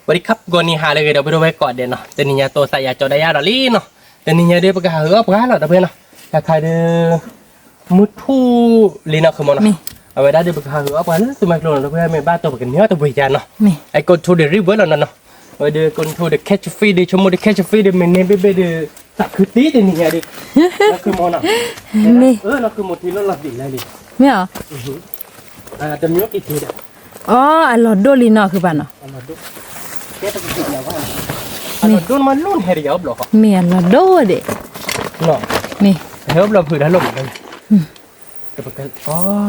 ဝဲဒ်ခပ် ဂီၤနံၤဟါလၢအဂ့ၤ ဒီပုၢ်ဒီဝဲၢ်ကိးဂၤဒဲးနီၤ, တနံၤညါ တိသးယၤကၠီဒၣ်ယၤဒီးလံနီၤ, တနံၤညါဒုး ပကဟးဟုအီၣ်ပှၤလီၤ ဒီပုၢ်ဝဲၢ်နီၤ, တၢ်ခါဒုး မုၢ်ထူၣ်လံနီၤ ဃုမီၤနီၤ, အဝဲဒၣ်ဒုး ပကဟးဟုအီၣ်ပှၤလၢသူမွဲကျိနီၤ ဒီပုၢ်ဝဲၢ် မ့ၢ်ဘၣ်တိၢ်ပကန့ၢ်အီၣ်တဘှံးယၤနီၤ, အဲ ကိၣ်ထူဒံးရံၣ်ဝဲလီၤနီၤနီၤ, အဝဲဒုး ကိၣ်ထူဒံး catch fish ဒုး ဆိကမိၣ်ဒုး catch fish ဒုး မ့ၢ်န့ၢ်ဘ့ၣ်ဘ့ၣ်ဒုး သးခုသံတနံၤညါဒုး, နီၤဃုမီၤနီၤ, မ့ၢ် နီၤဃုမီၤထံလီၤလီၤသံးလဲၣ်လံ, မ့ၢ်အီၤ တမံၤက့ၤထံဒီး အီ အလီၤဒိၣ်လံနီၤ ဃုဘၣ်နီၤ, အလီၤဒိၣ်မးလီၤန့ၣ် ဟဲတယၤအိၣ်ဘျီ, မ့ၢ်အလီၤဒိၣ်ဒဲး, မ့ၢ် ဟဲအိၣ်ဘျီဖုးတၢ်လိၣ်မ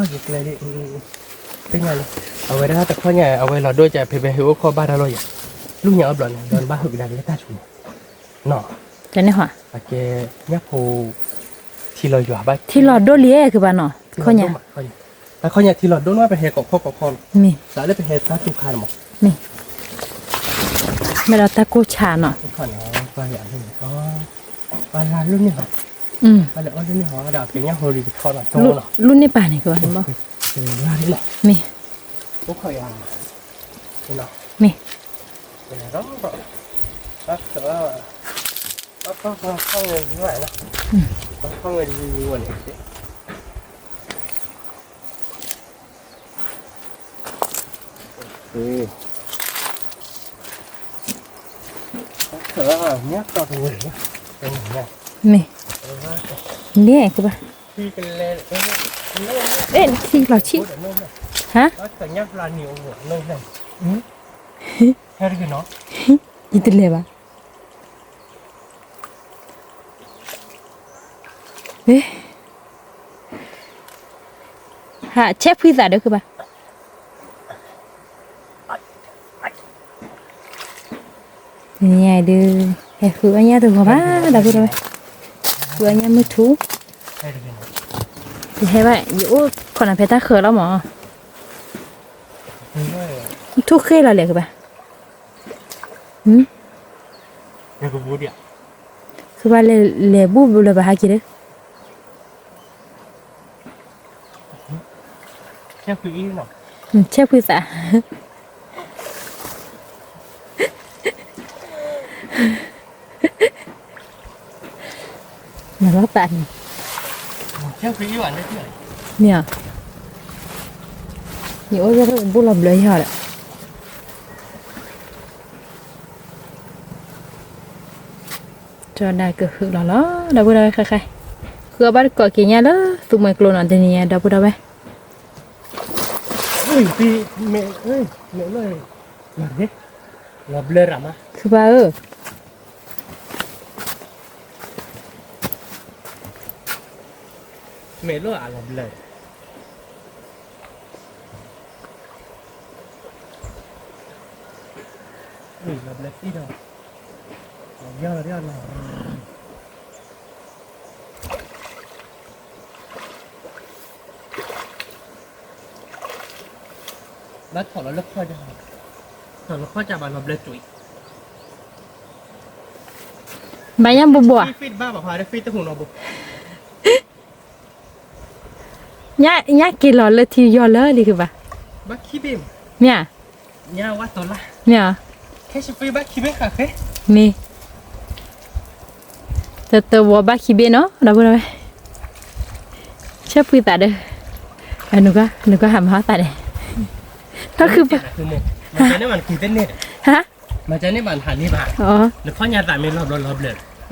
း, ယကျဲလံ, သ့ၣ်ညါလံ, အဝဲဒၣ်တခီညါ အဝဲလီၤဒိၣ်ကဖဲဖဲဟဲအိၣ်ခိးဘၣ်တၢ်လီၤယၤ, လူညါအိၣ်ဘျီန့ၣ် ဒီးနဘၣ်ဟုးကဒါက့ၤလၢတၢ်ဆူၣ်န့ၣ်, ကန့ၣ်ဟီ, အကဲညၣ်ဖိ ထံလီၤယွၤဘၣ် ထံလီၤဒိၣ်လံ ဃုဘၣ်နီၤ, တခီညါ တခီညါထံလီၤဒိၣ်နီၤ ပဟဲကိးခီကိးခီလီၤ, မ့ၢ် သးလၢပဟဲတၢ်တူၢ်ခါန့ၣ်မး, မ့ၢ် မ့ၢ်ဒီးတၢ်ကိၢ်ဆါနီၤ, ပှၤလၢလူန့ၢ်ဟီ, ပှၤလၢအီၣ်လူန့ၢ်ဟီဒီး ကညၣ်ဟိလံကထီနီၤ, လူန့ၢ်ပၢ်န့ၣ် ကဘၣ်န့ၣ်မး, မ့ၢ် အိၣ်ခိးယၤ, မ့ၢ် မ့ၢ် န့ၣ်ကဘၣ်, ထံလီၤဆံ, ဟါ, ယတလဲၤဘၣ်. ဟးဆဲးဖှံသးဒီးဃုဘၣ်, ညါဒုး ဟဲဃုအီၣ်ညၣ်တဂီၤဘၣ် ဒီပုၢ်ဒီဝဲၢ်, ဃုအီၣ်ညၣ်မုၢ်ထူ, ယဟဲဘၣ် ယအိၣ်ခိးနၤဖဲတၢ်ဃၢၤလီၤမး, ထူၣ်ဃ့လီၤလဲၣ်ဃုဘၣ်. ဃုဘၣ်လဲၤဘူၣ်ဘျၢဘၣ်ဟးက့ၤဒီး, ဆဲးဖှံသး, နလီၤသးန့ၣ်, မ့ၢ်, ယအိၣ်လၢဘူၣ်လီၤဘျၢယီၤဒီး ကၠီဒၣ်ကဟုးလီၤလီၤ ဒီပုၢ်ဒီဝဲၢ်ဃဲဃဲ, ဃုအီၣ်ဘၣ်တကိးက့ၤညါလၢသူမှဲကျိနီၤ တနံၤညါ ဒီပုၢ်ဒီဝဲၢ်, လီၤဘျၢရမး ခုပါဧၢ, မ့ၢ်လီၤအလီၤဘျၢ, လီၤဘျၢသံဒီး, လီၤဘျၢလီၤ, ဘၣ်ထီၣ်လီၤလၢခီၣ်, ထီၣ်လၢခီၣ်ကၢ်ဘၣ်လီၤဘျၢကွံာ်, ဘၣ်ညါဘိဘိဧါ, ညါက့ၤလီၤလၢထံယီၤလၢလံကဘၣ်, မ့ၢ်ဧါ, မ့ၢ်ဧါ, မ့ၢ်, တတဝီဘၣ်ခံဘ့ၣ်နီၤ ဒီပုၢ်ဒီဝဲၢ်, ဆဲးဖှံသးဒီး, နကွၢ်ဟးမၤဟီသးန့ၣ်, တၢ်ခု, ဟါ, မၤန့ၢ်ဘၣ်နဟးန့ၢ်ဘၣ်, နခီၣ်ညါသးမ့ၢ်လီၤဘျၢလီၤဘျၢ,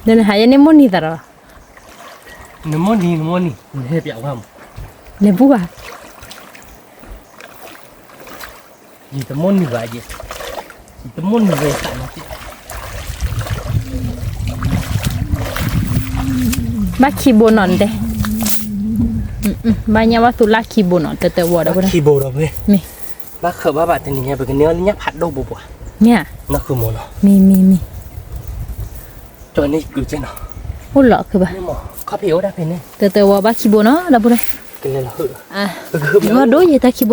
ဒီးနဟးယဲန့ၣ်မိၣ်နံၤသးဒီး, နမိၣ်နံၤ နမိၣ်နံၤ နဟဲပျးဝါမး, လဲၤဘူၣ်ဧါ, ယတမိၣ်နံၤဘၣ်ယဲ, ယတမိၣ်နံၤဝဲသးနီၤ, ဘၣ်ခံဘိနီၤနတဲ, ဘၣ်ညါဘၣ်သူလၢခံဘိနီၤ တတဝီဒီး, မ့ၢ်, ဘၣ်ဃၢၤဘၣ်ဘၣ်တနံၤညါ ပကန့ၢ်အီၤလၢညၣ်ဖးဒိၣ်ဘိဘိ, မ့ၢ်, နီၢ်ဃုာ်မးနီၤ, မ့ၢ်မ့ၢ်မ့ၢ်, ကၠီန့ၣ်ကုၤကဲနီၤ, အိၣ်လီၤခုဘၣ်, တတဝီဘၣ်ခံဘိနီၤ ဒီပုၢ်ဒီဝဲၢ်, ကလဲၤလီၤဟုၣ်, ယမၤဒိယတၢ်ခံဘိ ပ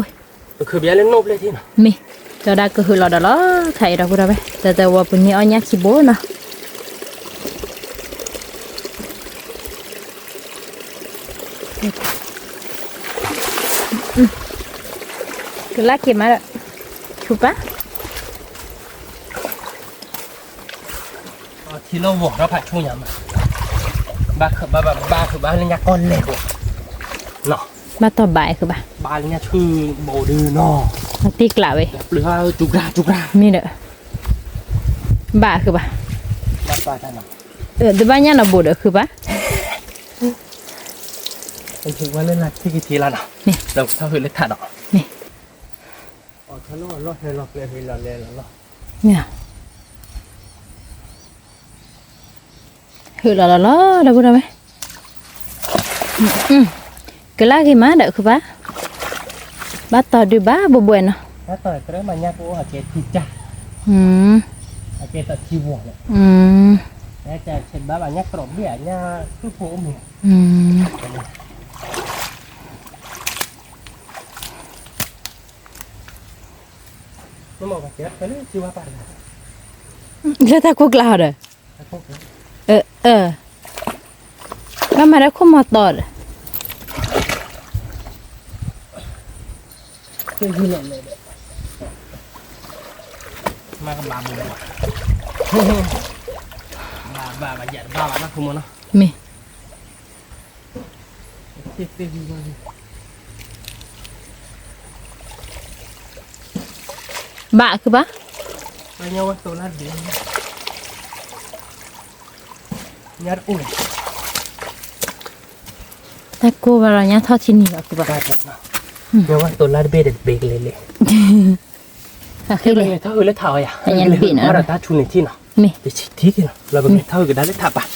ကဟုးဘၣ်လၢနိၣ်ဖျဲၣ်ထံနီၤ, မ့ၢ်, ကၠီဒၣ်ကဟုးလီၤဒီးလီၤ ခါအံၤဒီပုၢ်ဒီဝဲၢ် တတဝီပန့ၢ်အီၣ်ညၣ်ခံဘိနီၤ. ကလၢ်က့ၤမးဒီး ဆူပၢ် ထံလီၢ်ဝီၤထီၣ်ဖးဆူညါမး, ဘၣ်ခုးဘၣ်ဘၣ် ဘၣ်ခုးဘၣ်လၢညါကီၢ်လဲၢ်ဘိနီၤ, ဘၣ်တီၢ်ဘၣ်ခုးဘၣ်, ဘၣ်လၢညါဆူဘိဒုနီၤ, ဘၣ်တ့ကျးဝဲ, ပျုၤဟါကၠူကရၢ်ကၠူကရၢ်, မ့ၢ်ဒီး ဘၣ်ခုးဘၣ်, တဘၣ်ညါနီၤဘိဒီးခုးဘၣ်, ဝဲလၢလၢထံကထံလီၤနီၤ, ဒီးထီၣ်ဟုးလၢထးဒီး, မ့ၢ် ဟဲလီၤလီၤလဲလီၤလီၤ, ဟုးလီၤလီၤလီၤ ဒီပုၢ်ဒီဝဲၢ်, ကလၢ်ဂ့ၤမးဒီးခုးဘၣ်, ဘၣ်တီၢ်ဒုးဘၣ်ဘှဲဘှဲနီၤ, ဘၣ်တီၢ်တရၢမၤညါပအိၣ်ဟးကဲထံကၢ်, ဟးကဲတၢ်ထံဝီၤန့ၣ်, ဟဲကဲဆဲးဘၣ်ဘၣ်ညါကြီးဘ့ၣ်အညါသူၣ်ဖိအိၣ်မ့ၢ် လၢတၢ်ကိၢ်ကျါဟီဒီး, ဘၣ်မၤဒၣ်ခိၣ်မီၤတီဒီး, မ့ၢ် ဘၣ်ခုးဘၣ်, တၢ်ကိၢ်ဘၣ်လီၤ ညါထီၣ်ထံနံၤဘၣ်ခုးဘၣ်, ညါဝဲတိၤလါတဘ့ၣ်ဒီးတဘ့ၣ်ကလဲၤလဲၤ, ထီၣ်ဟုးလၢထးအီယၤ, မ့ၢ် တထံၣ်နီၤ လီၤပကထီၣ်ဟုးကဒါလၢထးပာ်,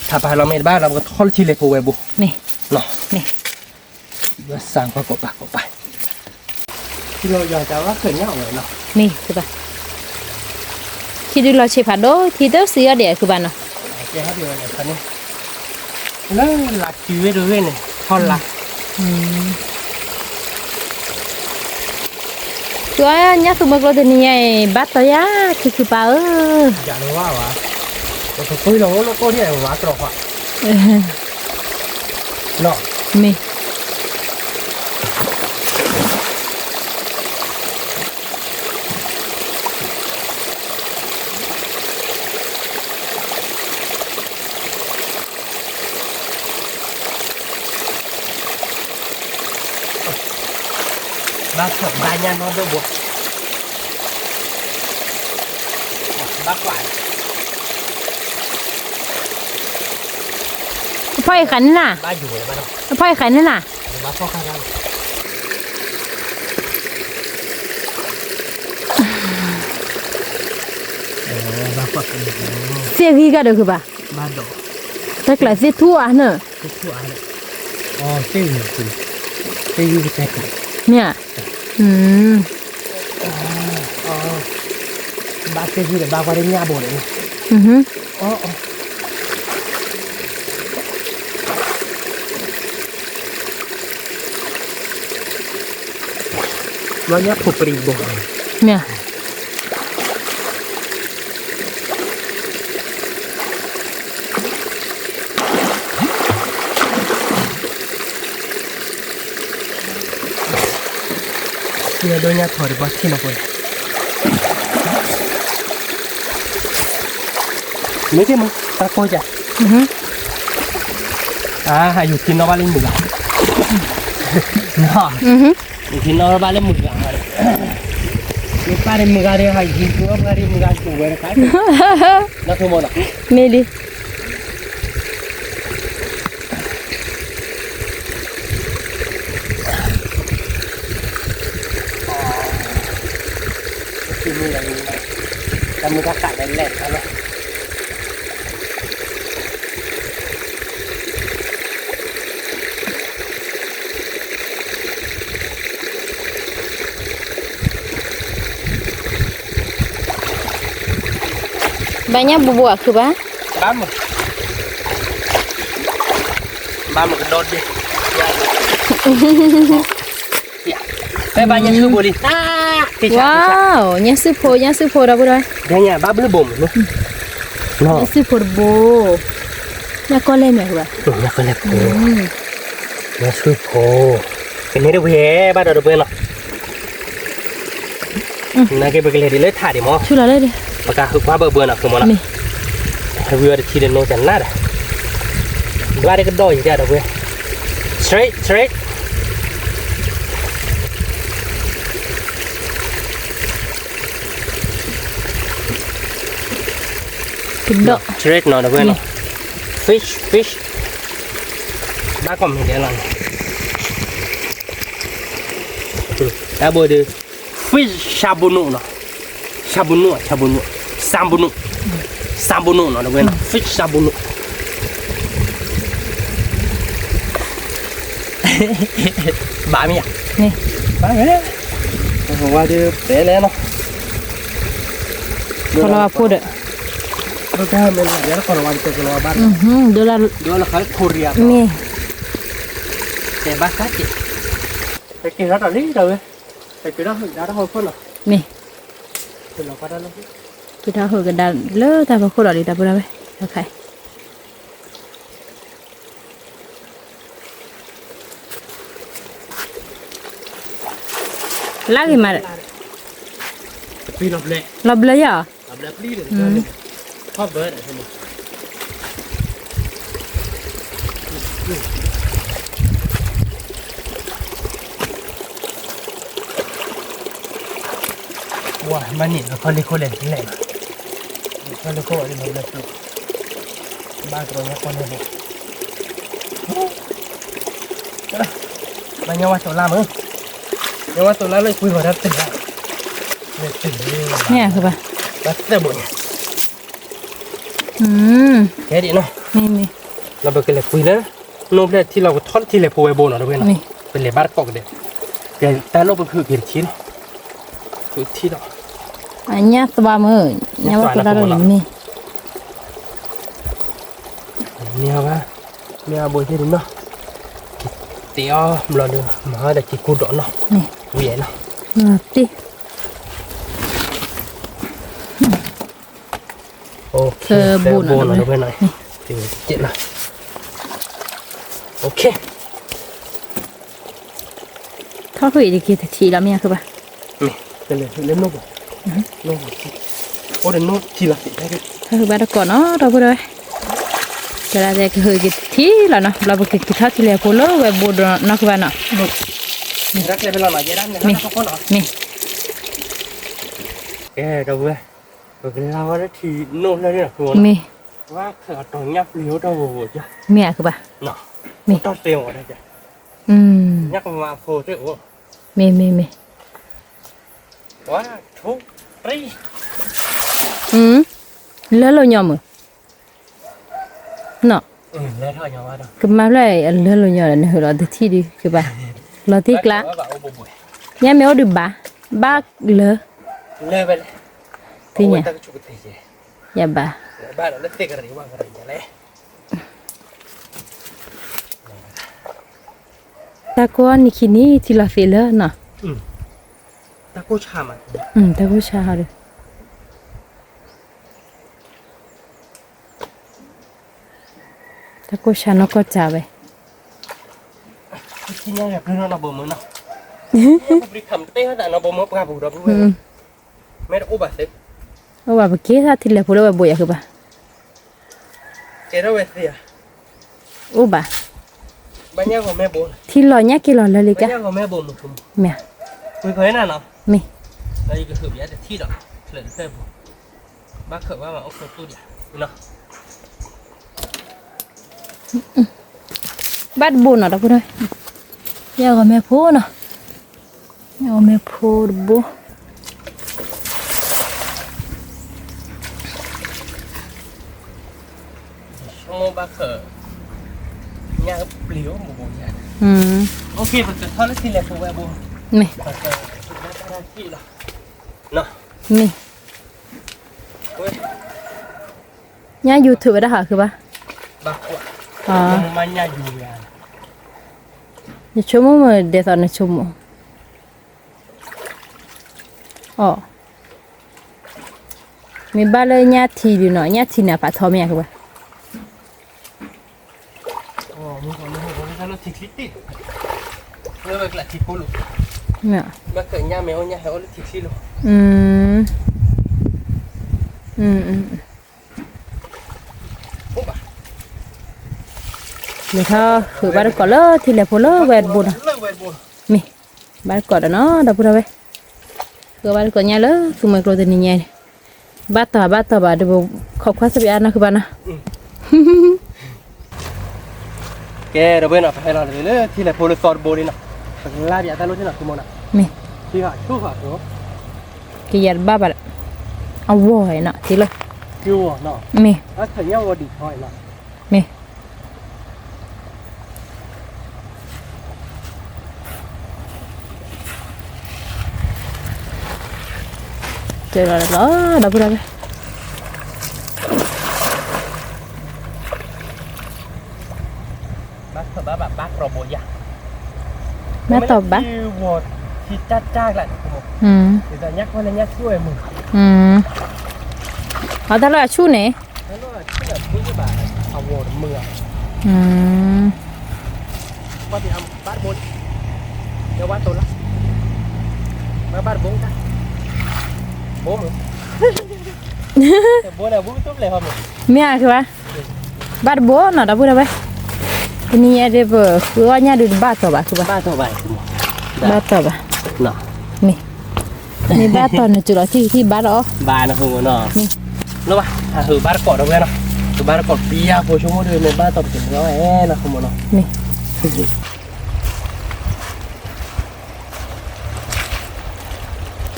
ထးပာ်လီၤမ့ၢ်တဘၣ်လီၤ ပကထီၣ်လၢထံလဲၤပဝဲဘိ, မ့ၢ် စၢ်ကွၢ်ကိးပာ်ကိးပာ်, ထံလီၤယွၤတၢ်ဝဲခၢၣ်ညါအီၤဝဲနီၤ, မ့ၢ်ခုးဘၣ်, ထံဒုးလီၤဆံးဖးဒိၣ် ထံတစံးအီၤဒဲးခုးဘၣ်နီၤ, လၢလၢတုၤဝဲတဂ့ၢ်န့ၣ် ထီၣ်လါ သူညါသူမုၢ်ကျိတနံၤညါအံၤ ဘၣ်တီၢ်ယၤ ထံခုးပၢ်ဧၢ, ယၤတဝါဝါ, ပကပှ့ၤလီၤအိၣ်လၢကိၢ်ထံၣ်ဝါတြီၤဃီ, မ့ၢ် ဘၣ်ဖှီၣ်ဘၣ်ညါနီတဘိ, ဘၣ်ကွၢ်, အဖီၣ်အံၤဃးန့ၣ်နၤ, အဖီၣ်အံၤဃးန့ၣ်နၤ, သ့ၣ်ဂံၢ်ကဒီးခုးဘၣ်, တၢ်ကျးသ့ၣ်ထူၣ်အါန့ၣ်, မ့ၢ်ဧါ, ဘၣ်သ့ၣ်ဂံၢ်ဒီးဘၣ်ကွၢ်တညၣ်ဘိဒီးန့ၣ်, ဘၣ်ညၣ်ဖိပြံဘိ, မ့ၢ်ဧါ, ဒိၣ်ညၣ်ထီၣ်ဒံးဘၣ်ထံၣ်နီၢ်ဖိန့ၣ်, မ့ၢ်က့ၤမး တၢ်ကိၢ်ယၤ, အါ ယူၤထံနီၢ်ဘၣ်လၢမုၢ်ဂၤ, ယူၤထံနီၢ်ဘၣ်လၢမုၢ်ဂၤ, ယူၤပၢ်ဒံးမုၢ်ဂၤဒံး ယူၤထံနီၢ်ဘၣ်ဒံးမုၢ်ဂၤ ယူၤဝဲတခါ, နီၢ်ဖိမ့ၢ်နီၤ, မ့ၢ်လံ တၢ်မုၢ်တၢ်ခးလဲၣ်လဲၣ်တခါလီၤ, ဘၣ်ညၣ်ဘူးဘူးအခုးဘၣ်, ဘၣ်မုာ်, ဘၣ်မုာ်ကဒီးဒ့ၣ်, ဖဲဘၣ်ညၣ်ဆူၣ်ဘိလံ, ဝါ, ညၣ်စုၣ်ဖိ ညၣ်စုၣ်ဖိဒီပုၢ်ဒီဝဲၢ်, ညၣ်ဘၣ်ဘျုးဘိမုာ်, ညၣ်စုၣ်ဖိတဘိ, ညၣ်ကီၢ်လဲၢ်မ့ၢ်အဃိဘၣ်, ညၣ်ကီၢ်လဲၢ်ဖိ, ညၣ်စုၣ်ဖိ, ကန့ၢ်တဝံၤဘၣ်ဒီးတပှဲၤလီၤ, နာ်က့ပကလဲၤဒ်လၢထးဒံးမး, ပကဟုးကွၢ်ဘၢဘၢနီၤ ဃုမးနီၤ, ဟဲဝံၤဝဲတထံဒီးနိကနၣ်ဒီး, ဘၣ်တကဒီးယံၤဒၣ်ဒီပုၢ်ဝဲၢ်, straight straight, ကဒီး straight နီၤ ဒီပုၢ်ဝဲၢ်နီၤ, fish fish, ဘၣ်ကီၢ်မ့ၢ်ဒဲးလီၤန့ၣ်, တၢ်ဘိဒုး fish ဆၣ်ဘိနိနီၤ, ဆၣ်ဘိနိ ဆၣ်ဘိနိ, ဆၣ်ဘိနိ, ဆၣ်ဘိနိနီၤ ဒီပုၢ်ဝဲၢ်နီၤ, fish ဆၣ်ဘိနိ, ဘၣ်မ့ၢ်ဧါ, ဘၣ်မ့ၢ်, ဝါဒုးပဲလဲၣ်နီၤ, ကလီၤဝါဖိဒီး, ကလီၤဝါဘၣ်, ဒိလၢ, မ့ၢ်, တဲဘၣ်ကဲ, ကဲထီၣ်တၢ်လံတၢ်ဝဲ, ကဲထီၣ်ဟုးဒါတၢ်ဟီၣ်ခိၣ်နီၤ, မ့ၢ်, ကဲထီၣ်ဟုးကဒါလၢတၢ်ဖီခိၣ်လီၤလံ တၢ်ပုၢ်ဝဲၢ်, လၢဂ့ၤမးဒီး, လီၤဘျၢယၤ, ဝါ မၤန့ၢ်လီၤခီလ့ၢ်ခိၣ်လဲၣ်လဲၣ်, လီၤခီလ့ၢ်ခိၣ်ဝဲဒ်လီၤဘျၢပျိ, ဘၣ်ကရီညါခီလ့ၢ်ခိၣ်, မၤညါဝဲသိးလါမုၢ်, ညါဝဲသိးလါလၢကွံာ်ဂီၤတၢ်တၢ်, မ့ၢ်ဘၣ်, ဘၣ်သၢဘိညါ, ကဲဒ်နီၤ, လီၤပကလဲၤကွံာ်လၢ, နိဖျဲၣ်ထံလီၤပထီၣ်ထံလဲၤဖိဝဲဘိနီၤ တဝဲနီၤ, ပလဲၤဘၣ်တကိးကဒဲး, ကဲတၢ်လိၣ်ပကဟုးက့ၤတထံနီၤ, ဟုးထံဒီး, ညၣ်သွါမုၢ်, ညၣ်သွါလၢမ့ၢ်, မ့ၢ်ဘၣ်, မ့ၢ်အဘိသ့ၣ်ဒ်နီၤ, က့ၤတ့အီၤဘျီဒီး မၤဒီးက့ၤကူဒီးနီၤ, ဝံၤနီၤ, တ့ ဘိနီၤ တဝဲနီၤ, ထီၣ်ဃုာ်အံၤတက့ၢ်တထံၣ်လီၤ မ့ၢ်အဃိဘၣ်, အိၣ်ဒီးနိထံလီၤ, ထီၣ်ဃုာ်ဘၣ်တကိးနီၤ ဒီပုၢ်ဝဲၢ်, ကဲဒၣ်ကဟုးက့ၤတထံၣ်လီၤနီၤ ဘျီပကက့ၤထီၣ်ထံလဲၤဖိလၢဝဲဘိဒီးနီၢ်ကဘၣ်နီၤ, မ့ၢ်, မ့ၢ်, ကဲ ဒီပုၢ်ဝဲၢ်, ပကလါဝဲလၢထံနိဖျဲၣ်န့ၣ် မ့ၢ်, ဝါခၢၣ်အတီၤညၣ်ပျံၤအိၣ်တၢ်ဂိၢ်ဂိၢ်ကၢ်, မ့ၢ်အကဘၣ်, အိၣ်တၢ်သ့မးဒၣ်ကၢ်, ညၣ်ကမၤဖိသ့ၣ်အိၣ်, မ့ၢ်မ့ၢ်မ့ၢ်, ဝါထိရံ, လၢလိာ်ညီမုၢ်, နီၤ, ကမၤဖျၢၣ်အလၢလိာ်ညီဒီး နဟုးလီၤတထံၣ်ဒုးကဘၣ်, လီၤတံၢ်ကျါ, ညါမ့ၢ်အိၣ်ဒုးဘၣ်, ဘၣ်လၢ, သ့ၣ်ညါ, ယဘၣ်, တၢ်ကိးနံၤခံနံၤထံလီၤသ့လၢနီၤ, တၢ်ကိၢ်ဆါဟီဒီး တၢ်ကိၢ်ဆါနီၢ်ကီၢ်စဲၣ်ဝဲ, အိၣ်ဘၣ်ပက့ၤသးထံလဲၤဖိလၢဝဲဘိယၤဃုဘၣ်, အိၣ်ဘၣ်, ထံလီၤညၣ်က့ၤလီၤလၢလံကါ, မ့ၢ်, မ့ၢ်, ဘၣ်တဘိနီၤ ဒီပုၢ်ဝဲၢ်, ယဂီၤမ့ၢ်ဖိနီၤ, ယဂီၤမ့ၢ်ဖိတဘိ မ့ၢ်, မ့ၢ်, ညၣ် YouTube ဝဲဒၣ်ဟးဃုဘၣ်, နဆိကမိၣ်မ့ၢ်ဒ်သိးနဆိကမိၣ်, အီ, မ့ၢ်ဘၣ်လၢညၣ်ထံဒုးနီၤ ညၣ်ထံန့ၣ်အဖးထီမ့ၢ်အဃုဘၣ် မ့ၢ်, ဘၣ်ကၢၣ်ညၣ်မ့ၢ်အိၣ်ညၣ်ဟဲအိၣ်လၢထံချံလိၤ, လဲၤထီၣ် ဃုဘၣ်တကိးလၢထံလဲၤဖိလၢဝဲတဘိနီၤ, မ့ၢ် ဘၣ်တကိးဒီးနီၤ ဒီပုၢ်ဒီဝဲၢ်, ဃုဘၣ်တကိးညါလၢသူမှဲကျိတနံၤညါန့ၣ်, ဘၣ်တီၢ်ဘၣ်တီၢ်ဘၣ် ဒီးပခိးခွါသပျါနီၤ ဃုဘၣ်နီၤ ကဲ ဒီပုၢ်ဝဲၢ်နီၤ ပဟဲလီၤလၢထံလဲၤဖိလၢသီတဘိလံနီၤ, ပကလါပျးတၢ်လိၣ်ထံနီၤ သုမိၢ်နီၤ, မ့ၢ် ထံဃာ်ဆူဃာ်ဖိ, ကယၤတဘၣ်ဘၣ်ဒီး, အဝီၤနီၤ ထံလီၤ, မ့ၢ် မ့ၢ် ကဲလီၤလီၤ ဒီပုၢ်ဒီဝဲၢ်, ဘၣ်တီၢ်ဘၣ် ဘၣ်တီၢ်ဘၣ်, အတၢ်လီၢ်အဆူၣ်န့ၣ်, မ့ၢ်ဧါ ဃုဘၣ်, ဘၣ်တဘိနီၤ ဒီပုၢ်ဒီဝဲၢ်, တနံၤညါဒ်ပဃုအီၣ်ညၣ်ဒုးတဘၣ်တီၢ်ဘၣ် ဃုဘၣ်, ဘၣ်တီၢ်ဘၣ်, မ့ၢ် မ့ၢ်ဘၣ်တီၢ်န့ၣ် စူၤလီၤထံထံဘၣ်ဒီးအီၣ်, ဘၣ်နီၤ ဃုမိၢ်နီၤ, မ့ၢ် လၢဘၣ် အဟုးဘၣ်တကိးဒီပုၢ်ဝဲၢ်နီၤ, ဟုးဘၣ်တကိးပျါဖိဆိကမိၣ်ဒုး မ့ၢ်ဘၣ်တီၢ်ပကလဲၤအီၣ်ဝဲနီၤ ဃုမိၢ်နီၤ, မ့ၢ် ကၠီ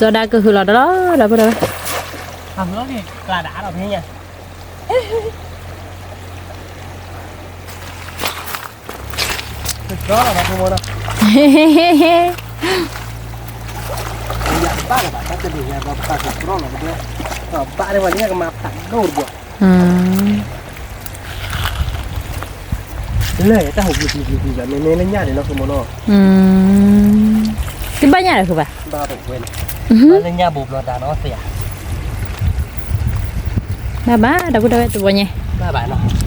ဒါကဟုးလီၤဒီးလီၤ ဒီပုၢ်ဒီဝဲၢ်, အဟုးလီၤက့ၤကျါဒၣ်ဒီးဖဲညါ ကၠီလီၤဘၣ်ဖိမနီၤ, ယဘၣ်လီၤဘၣ် တၢ်တမံၤညါဘၣ်ပသးကၠီလီၤဘၣ်, ဘၣ်လၢပှၤလၢကမၤဖးဒိၣ်တဘျီ, လၢတၢ်ဟူးပျံၤပျံၤပျံၤပျံၤ မ့မ့ၢ်လၢညၣ်န့ၣ်လီၤ ဖိမနီၤ, တဘၣ်ညၣ်ဒီးဃုဘၣ်, ဘၣ်လၢညၣ်ဘိးဘျီတၢ်နီၤသ့ဧါ, ဘၣ်ဘၣ် ဒီပုၢ်ဒီဝဲၢ်တဘိညါ, မ့ၢ်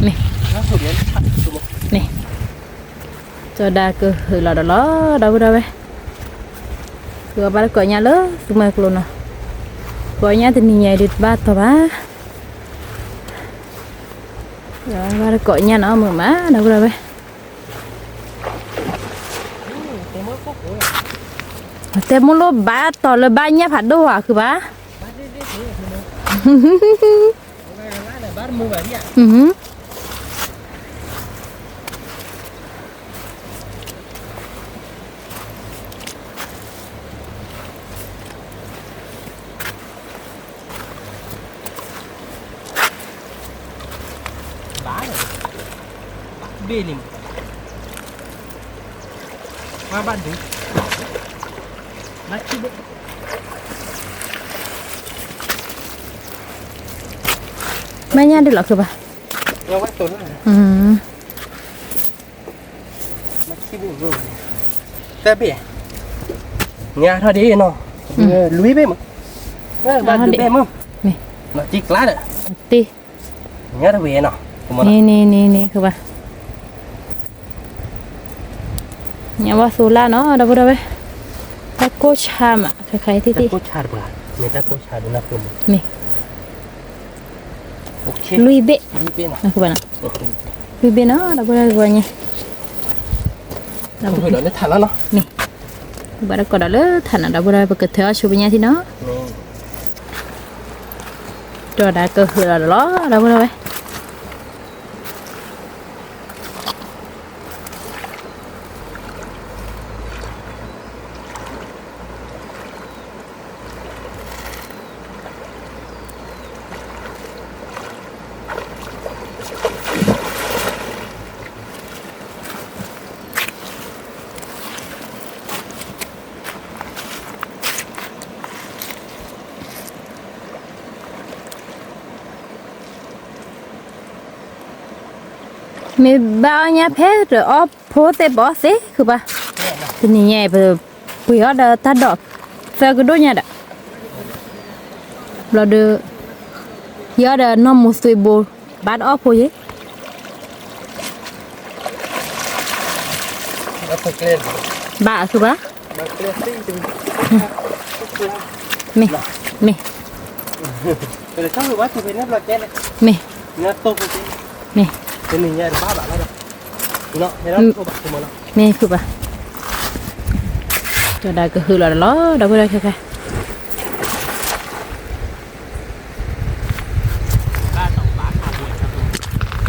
မ့ၢ် ကၠီဒါကဟုးလီၤဒီးလီၤ ဒီပုၢ်ဒီဝဲၢ်, ဃုအီၣ်ဘၣ်တကိးညၣ်လၢသူမှဲကျိနီၤ, ဃုအီၣ်ညၣ်တနံၤညါအံၤဒုးတဘၣ်တီၢ်ဘၣ်, ဘၣ်တကိးညၣ်နီၤ မုာ်မး ဒီပုၢ်ဒီဝဲၢ်, တဲမိၣ်လိၣ်ဘၣ်တီၢ်လၢဘၣ်ညၣ်ဖးဒိၣ်ဧါ ဃုဘၣ်, ဘၣ်, ဘၣ်ဘ့ၣ်လံ, ဘၣ်ဘၣ်ဒုး, ဘၣ်ခံဘ့ၣ်, ဘၣ်ညၣ်ဒုးလီၤဃုဘၣ်, တဘ့ၣ်, ညါထီၣ်ဒ်နီၤ, လွံၢ်ဘ့ၣ်မး, ဘၣ်လွံၢ်ဘ့ၣ်မး, နတံၢ်ကျါဒီး, တ့ ညါတဝံၤနီၤ, န့ၣ်န့ၣ်န့ၣ်န့ၣ် ဃုဘၣ်, ညါဝဲသိလၢနီၤ ဒီပုၢ်ဒီဝဲၢ်, တၢ်ကိၢ်ဆါမး ခါခါအံၤတ့ၢ်တ့ၢ်, မ့ၢ် လွံၢ်ဘ့ၣ်, လွံၢ်ဘ့ၣ်နီၤ ဒီပုၢ်ဒီဝဲၢ် ညါ, မ့ၢ် ဘၣ်တကိးဒီးလၢထးနီၤ ဒီပုၢ်ဒီဝဲၢ် ပကထၢအီၣ်ဆိပညါထံနီၤ, ဒီးဒါကဟုးလီၤဒီးလီၤ ဒီပုၢ်ဒီဝဲၢ် မ့ၢ်ဘၣ်အီၣ်ညၣ်ဖဲဒီးအီၣ်ဖိသ့ၣ်ဘီသ့ၣ် ဃုဘၣ်, တနံၤညါအံၤ ပပှ့ၤအီၣ်ဒီးတၢ်ဒိးသၢကဒိၣ်ညါဒီး ဘျီဒီး ဟံးအီၣ်ဒီးနီၢ်မိၢ်သွံၣ်ဘိ ဘၣ်တအီၣ်ဖိယ့ၣ်, ဘၣ်အီၤဃုဘၣ်, ဘၣ်ကျဲသံတမံၤ, ဘၣ်ကျဲသံတမံၤ, ဘၣ်ကျဲသံတမံၤ, မ့ၢ်, မ့ၢ်, မ့ၢ်, မ့ၢ်, ဃုဘၣ်, တဒၣ်ကဟုၣ်လီၤဒီးလီၤ ဒီပုၢ်ဒီဝဲၢ်ခဲခဲ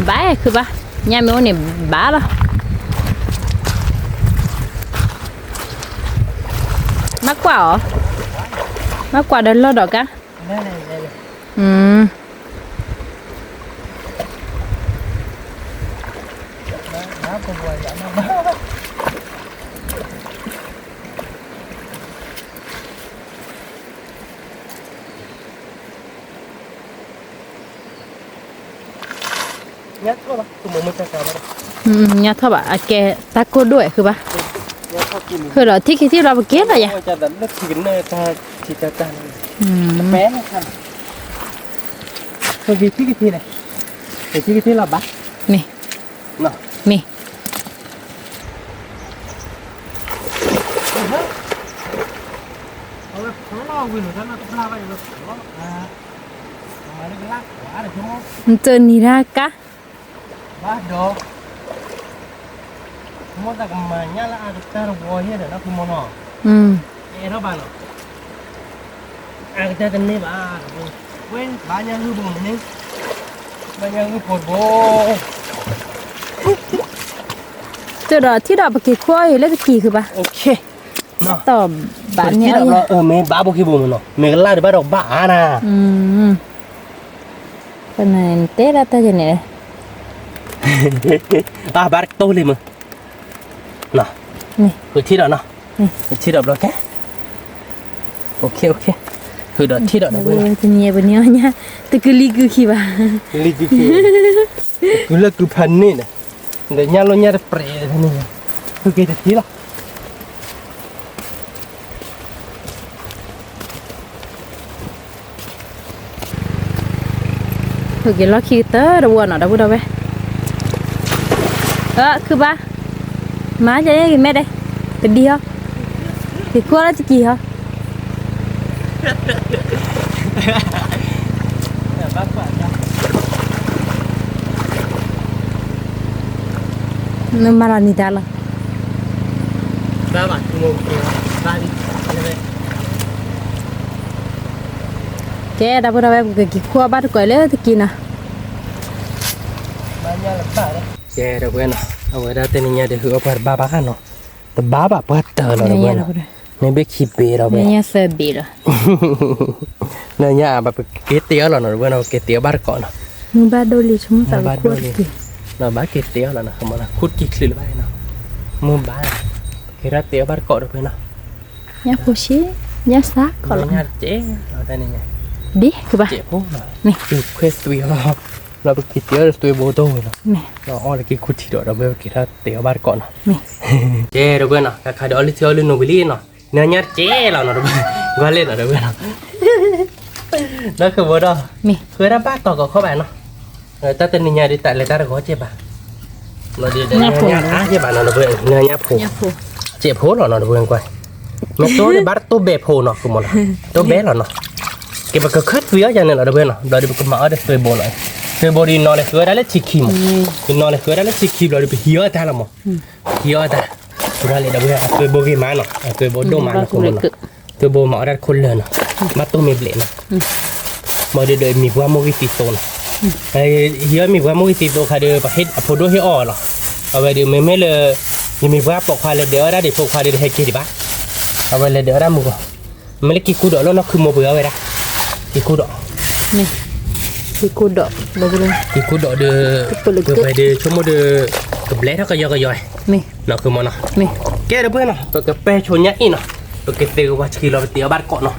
ဘၣ်ခုဘၣ်, ညၣ်မ့ၢ်အိၣ်န့ၣ်ဘၣ်လီၤ. မၤကွၢ်အီၤ, မၤကွၢ်ဒီးလီၢ်ဒီးကါ, ညၣ်ထီၣ်ဘၣ်, အကဲတၢ်ကိၢ်ဒိၣ်ဝဲဃုဘၣ်, ဃုဒီးထံၣ်ခံထံၣ်ဒီးပက့ၤလီၤယၤ, မ့ၢ်, မ့ၢ် နတနံၤဒၣ်ကါ, ဘၣ်ဒီး, မိၢ်တၢ်ကမၤညၣ်လၢအကတၢၢ်တဝီယဲၢ်ဒီးနီၢ်ဖုမိၢ်နီၤ, အဲၣ်ထီၣ်ဘၣ်နီၤ, အကတၢၢ်တန့ၢ်ဘၣ်, ဝဲဘၣ်ညၣ်ဂုၢ်ဘိမ့ၢ်န့ၣ်, ဘၣ်ညၣ်ဂုၢ်ဖိတဘိ, ကဒီးထံၣ်ဒီးပက့ၤခိၣ်အီၤလၢတကံၤဃုဘၣ်, တီၢ်ဘၣ်န့ၣ်, မ့ၢ်ဘၣ်ဘိခံဘိမ့ၢ်နီၤ, မ့ၢ်ကလၢ်ဒီးဘၣ်ဒီးဘၣ်အါနၤ, ပနတဲဒၣ်တၢ်ယန့ၣ်, အဘၣ်တကတိၢ်လံမ့ၢ်, ဃုထံၣ်ဒီးနီၤ, ဃုထံၣ်ဒီးဘျီကဲ, ဃုဒီးထံၣ်ဒီး, တနံၤပန့ၢ်အီၣ်ညၣ်, တကုလံကုခံဘၣ်, လံကုခံ, ကုလၢကုဖးန့ၣ်ဒီး, ဒီးညၣ်လိၣ်ညၣ်တပြဲးန့ၣ်, ဃုက့ၤတထံၣ်လီၤ. ဃုက့ၤလီၢ်ခံကတၢၢ်တဝီနီၤ ဒီပုၢ်ဒီဝဲၢ်, အၢ ခုဘၣ်, မၤယဲယဲဂ့ၤမဲဒဲး, တဒံဟီ, က့ၤခိၣ်လၢတကံၤဟီ, နမၤလီၤနံၤတၢ်လီၤ. ကဲ ဒီပုၢ်ဒီဝဲၢ် ပကက့ၤခိၣ်ဘၣ်တကိးလၢတကံၤနီၤ. ကဲ ဒီပုၢ်ဝဲၢ်နီၤ အဝဲဒၣ်တနံၤညါဒီး ဟုၣ်အီၣ်ပှၤတဘၣ်ဘၣ်နီၤ, တဘၣ်ဘၣ်ပှၤတၢၢ်လီၤ ဒီပုၢ်ဝဲၢ်နီၤ, မ့ၢ်ဘ့ၣ်ခံဘ့ၣ်ဒီပုၢ်ဝဲၢ်, နညါ ပက့ၤတ့အီၣ်လီၤနီၤ ဒီပုၢ်ဝဲၢ်နီၤ, ပက့ၤတ့အီၣ်ဘၣ်တကိးနီၤ, မုၢ်ဘၣ်ဒိၣ်လံ ဆိကမိၣ်သးကခိၣ်တက့ၤ, ဒီးဘၣ်က့ၤတ့အီၣ်လီၤနီၤ, ခမနီၤ ခိၣ်တကံၤချုးလၢၤဘၣ်နီၤ, မုၢ်ဘၣ်, ပက့ၤဒၣ်တ့အီၣ်ဘၣ်တကိး ဒီပုၢ်ဝဲၢ်နီၤ. ညၣ်ဖိဆံး, ညၣ်စးကီးလီၤ, ညၣ်တကဲလီၤတၢ်န့ၣ်ညါ, ဒ်ကဘၣ်, စဲးဖိနီၤ, တုၤခွဲသွံအီၤလီၤ, လီၤပက့ၤတ့အီၣ်လၢသွဲဘိတအိၣ်နီၤ, လီၤအီၣ်လၢက့ၤခူထံးဒီး ဒီပုၢ်ဝဲၢ် ပက့ၤထီၣ်တ့အီၣ်ဘၣ်တကိးနီၤ. ကဲ ဒီပုၢ်ဝဲၢ်နီၤ, ခါခါဒီးအီၣ်လံထံအီၣ်လံနိဝံၤလံနီၤ, နညါတကဲလီၤနီၤ ဒီပုၢ်ဝဲၢ်, ကွၢ်လဲၣ်နီၤ ဒီပုၢ်ဝဲၢ်နီၤ, ဒီးခဝီဒီး, ဃုဝဲဒၣ်ဘၣ်တီၤကီးခီဘၣ်နီၤ, တၢ်တနံၤညါဒ်တၢ်လဲၤတၢ်တဂီၤကဲဘၣ်, ညၣ်ဖိ, ညၣ်ဖိ, စဲးဖိလီၤနီၤ ဒီပုၢ်ဝဲၢ်ကွၢ်, မ့ၢ်တိၢ်ဒံးဘၣ်တတိၢ်ဘဲဖိနီၤ ကမနီၤ, တိၢ်ဘဲလီၤနီၤ, က့ၤပကခၢၣ်သွံအီၣ်ယၤန့ၣ်လီၤ ဒီပုၢ်ဝဲၢ်နီၤ, ဘျီဒီးပကမၤအီၣ်ဒီးသွဲဘိနီၤ, သွဲဘိဒီးနီၤလဲၤဃုဝဲဒၣ်လၢထံခံမး, ဒီးနီၤလဲၤဃုဝဲဒၣ်လၢထံခံဘျီဒီးပဟံးအီၣ်တၢ်လီၤမး, ဟံးအီၣ်တၢ်, ပှၤလဲၤဒီပုၢ်ဝဲၢ် အသွဲဘိဂ့ၤမးနီၤ, အသွဲဘိဒိၣ်မးနီၤ ကမနီၤ, သွဲဘိမၤအီၣ်တၢ်တခိၣ်လၢာ်နီၤ, ဘၣ်တိၢ်မ့ၢ်ဘျဲးနီၤ, ဘျီဒီးမံၤပှၢ်မိၢ်ဂံၢ်သံသိနီၤ, ဟံးအီၣ်မံၤပှၢ်မိၢ်ဂံၢ်သံသိခါဒီး ပှၤဟ့ၣ်အဖိဒိၣ်ဟ့ၣ်အီၣ်လီၤ, အဝဲဒီးမ့မ့ၢ်လၢ, ယမံၤပှၢ်ပိာ်ခွါလဲၤဒဲးအီၣ်ဒၣ်ဒံးဖိခွါဒီး ဟဲက့ၤဒံးဘၣ်, အဝဲလဲၤဒဲးအီၣ်ဒၣ်မုၢ်ဂီၤ, မ့ၢ်လၢက့ၤကူဒီးလီၤနီၢ်ခုမိၢ်ပှ့ၤအီၣ်ဝဲဒၣ်, က့ၤကူဒီး, က့ၤကူဒီး, က့ၤကူဒီးဒီး, ပဝဲဒီးဆိကမိၣ်ဒီး, ကဘျဲထီၣ်ကယီကယီ, နီၢ်ခုမိၢ်နီၤ, ကဲဒီပုၢ်ဝဲၢ်နီၤ ပကပဲဆိညါအံၤနီၤ, ပကသ့ကဝၤဆှံလီၤပတ့အီၣ်ဘၣ်တကိးနီၤ,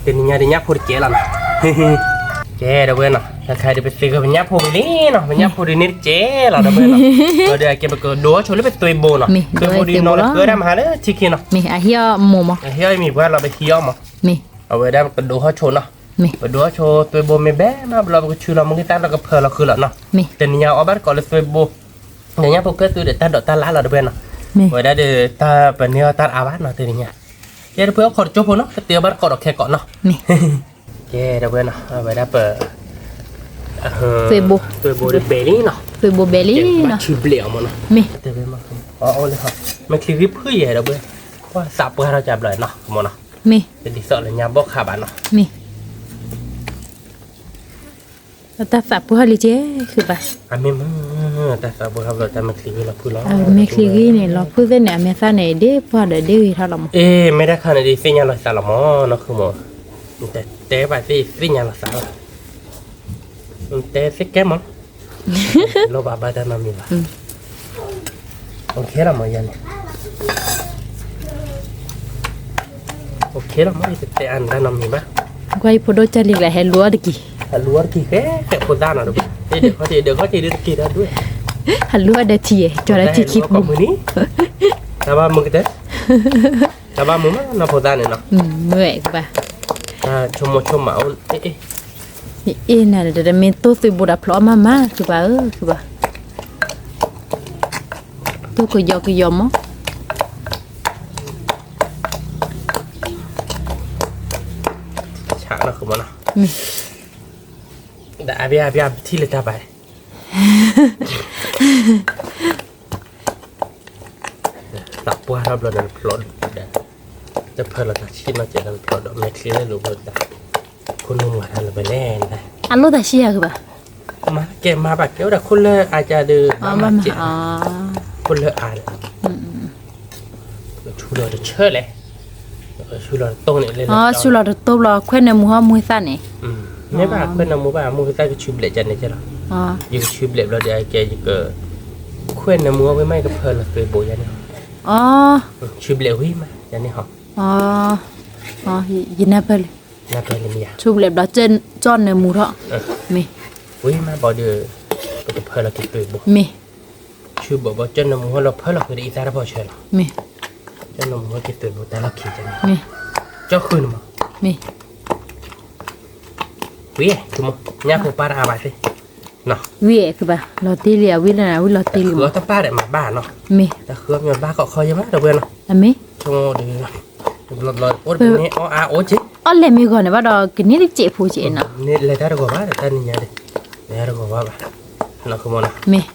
တနံၤညါဒ်ညၣ်ဖိတကဲလီၤနီၤ ကဲဒီပုၢ်ဝဲၢ်နီၤ, တခါဒီးပသ့ကပညၣ်ဖိဝံၤလံနီၤ, ပညၣ်ဖိဒ်န့ၣ်တကဲလီၤ ဒီပုၢ်ဝဲၢ်နီၤ, ဒီးကဲပကဒိအီၣ်ဆိလၢပသွဲဘိနီၤ, သွဲဘိဒ်နီၤလဲၤဃုဝဲဒၣ်မဟါလၢထံခံနီၤ, ဟံးအီၣ်မံၤပှၢ်လီၤပဟံးအီၣ်မး, အဝဲဒၣ်ပကဒိအီၣ်ဆိနီၤ, ပဒိအီၣ်ဆိသွဲဘိမ့ၢ်ဘဲမးဘျီ ပကဆူလီၤမုၢ်ဂံၢ်တၢ်လီၤကဖၢလီၤဃုလီၤနီၤ, တနံၤညါအီၣ်ဘၣ်တကိးလၢသွဲဘိ ဒီးညၣ်ဖိကဲသွံဒီးတၢ်ဒိးတၢ်လၢ်လီၤ ဒီပုၢ်ဝဲၢ်နီၤ, ဝဲဒၣ်ဒီးတၢ်ပန့ၢ်အီၣ်တၢ်အါဘၣ်နီၤ တနံၤညါ, ကဲ ဒီပုၢ်ဝဲၢ် အိၣ်ခိးတကၠိဖိနီၤ, ကတဲဘၣ်တကိးဒီးခဲကိးနီၤ. ကဲ ဒီပုၢ်ဝဲၢ်နီၤ, အဝဲဒၣ်ပ သွဲဘိတဘဲလံနီၤ, သွဲဘိဘဲလံနီၤ, ဆံဘျဲးအီၤမ့ၢ်နီၤ, မ့ၢ် အအိၣ်လၢ မဲာ်ချံဂံၢ်ဖုၣ်ယဲၢ် ဒီပုၢ်ဝဲၢ်, ကွၢ်သးပှၢ်ထီၣ်ကဘျီနီၤ မ့ၢ်နီၤ, မ့ၢ် တဒ်သိးလၢညါဘီၣ်ခးဘၣ်နီၤ, မ့ၢ် တၢ်သးပှၢ်လံကဲ ဃုဘၣ်, အမ့ၢ်မ့ၢ် တၢ်သးပှၢ်ဘျီ တၢ်မဲာ်ချံဂံၢ်လီၤဖုၣ်လီၤ, အမဲာ်ချံဂံၢ်န့ၣ် လီၤဖုၣ်သ့ၣ်န့ၣ် အမဲာ်သၣ်န့ၣ် ဒ့ပှၢ်ဒီးဒ့ဂ့ၤထီၣ်လီၤမး, အ့ မ့ၢ်တၢ်ခါန့ၣ်ဒ်သ့ၣ်ညါလီၤသးလီၤမး နီၢ်ဃုမး, တဲဘၣ်သ့ၣ်သ့ၣ်ညါလီၤသးလီၤ, တဲသ့ၣ်ကဲမး လီၤဘၣ်ဘၣ်တၢ်နီတမံၤဘၣ်, အိၣ်ခဲလီၤမးယၤန့ၣ်, အိၣ်ခဲလီၤမး ယတတဲအါန့ၢ်တၢ်နီတမံၤဘၣ်, ကွၢ်ယဖိဒိၣ်ကၢ်လံကျါ ဟဲလူၤအီၣ်တက့ၢ်, ဟဲလူၤအီၣ်တက့ၢ် ဃဲဃဲဖိသၣ်နီၤ, ဒုးခီၣ်ထံးဒုးတက့ၢ်ဒီးဒုး, ဟဲလူၤအီၣ်ဒီးထံၣ်ယဲၢ် ကၠီၤဒီးထံၣ်ခံပူၤ, တၢ်ဘၣ်မုာ်ကတၢၢ်, တၢ်ဘၣ်မုာ်မးနီၤဖိသၣ်န့ၣ်နီၤ, မ့ၢ်ဝဲကဘၣ်, တၢ်ဆိကမိၣ်ဆိကမးအိၣ် အ့ၣ် နတမ့ၢ်သိၣ်သွဲဘိဒီးဖျိအီၣ်မးမး ဃုဘၣ်ဧၢ ဃုဘၣ်, သိၣ်ကယီကယီမး, ဆးနီၤ ဃုမးနီၤ, မ့ၢ် ဒီးအါဘၣ်အါဘၣ်ထံၣ်လၢတၢ်ဘၣ် သးပှၢ်ထီၣ်ဘျီဒီးဖျိဒီး, တဖၢလီၤတၢ်ဆံၣ်နီၢ်ကဲးဒီးဖျိဒီး မဲာ်ချံလၢလူၤဘျီဒီး, ခိၣ်နူာ်မၤတၢ်လၢၤဝဲလဲၣ်, အလိၣ်တၢ်ဆံၣ်ယၤဂ့ၤဘၣ်, မၤကဲမၤဘၣ်ကဲဝဲဒၣ်ခိၣ်လၢအါကၢ်ဒီး, ဘၣ်မၤကဲ, ခိၣ်လၢအါဒီး ဆူလီၤတဆၢလဲၣ်, ဆူလီၤတတိၢ်န့ၣ်လဲၣ်, ဆူလီၤတတိၢ်ဘျီ ခွဲးနၢမူဟီၣ်မူသၣ်န့ၣ်, မ့ၢ်ဘၣ်ခွဲးနၢမူဘၣ် မူသၣ်ကဆူဘျဲးကန့ၣ်ကဲလီၤ, ယကဆူဘျဲးဘျီဒီးကဲယက, ခွဲးနၢမူဟီၣ်ဝံၤမး ယကဖၢလီၤသွဲဘိယၤန့ၣ်, ဆူဘျဲးဝံၤမး ယၤန့ၣ်ဟီ, ယနၢ်ပၢၢ်လံ, နၢ်ပၢၢ်လံမ့ၢ်ယၤ, ဆူဘျဲးဘျီ ကၠီၣ်နၢမူထီၣ်, မ့ၢ်, ဝံၤမးဘၣ်ဒီး, ပကဖၢလီၤက့ၤသွဲဘိ, မ့ၢ် ဆူဘျဲးဘျီ ကၠီၣ်နၢမူဟီၣ်လီၤဖၢလီၤဃုာ်ဒီးအံသၣ်တဖီၣ်ဆၢလီၤ, မ့ၢ်, ကၠီၣ်နၢမူဟီၣ်က့ၤသွဲဘိတၢ်လီၢ်ခံန့ၣ်, မ့ၢ်, ကၠီၣ်ဃုာ်န့ၣ်မး, မ့ၢ်, ဝံၤ, ညၣ်ဖိပၢ်တအါဘၣ်သ့ၣ်, ဝံၤ, လီၤတ့ၢ်လံ အဝံၤလၢနဝံၤလီၤတ့ၢ်လံ, တပၢ်ဒီးမၤဘၣ်နီၤ, မ့ၢ်, တၢ်ဃုအီၣ်မ့ၢ်ဘၣ်ကီးခီယဲၢ်မး တဝဲနီၤ, အမ့ၢ်, ဆိကမိၣ်ဒီး, တဘျီဘျီအိၣ်တပန့ၢ်အီၣ်အါအိၣ်က့ၤ, အီၣ်လဲၤမ့ၢ်ဂီၤန့ၣ်ဘၣ်ဒီး ကန့ၢ်တစဲးဖိက့ၤနီၤ, လဲၤတၢ်တဂီၤဘၣ်ဒီးတၢ်နံၤညါဒီး, လဲၤတၢ်တဂီၤဘၣ်ဘၣ်, နီၢ်ဃုမးနီၤ, မ့ၢ်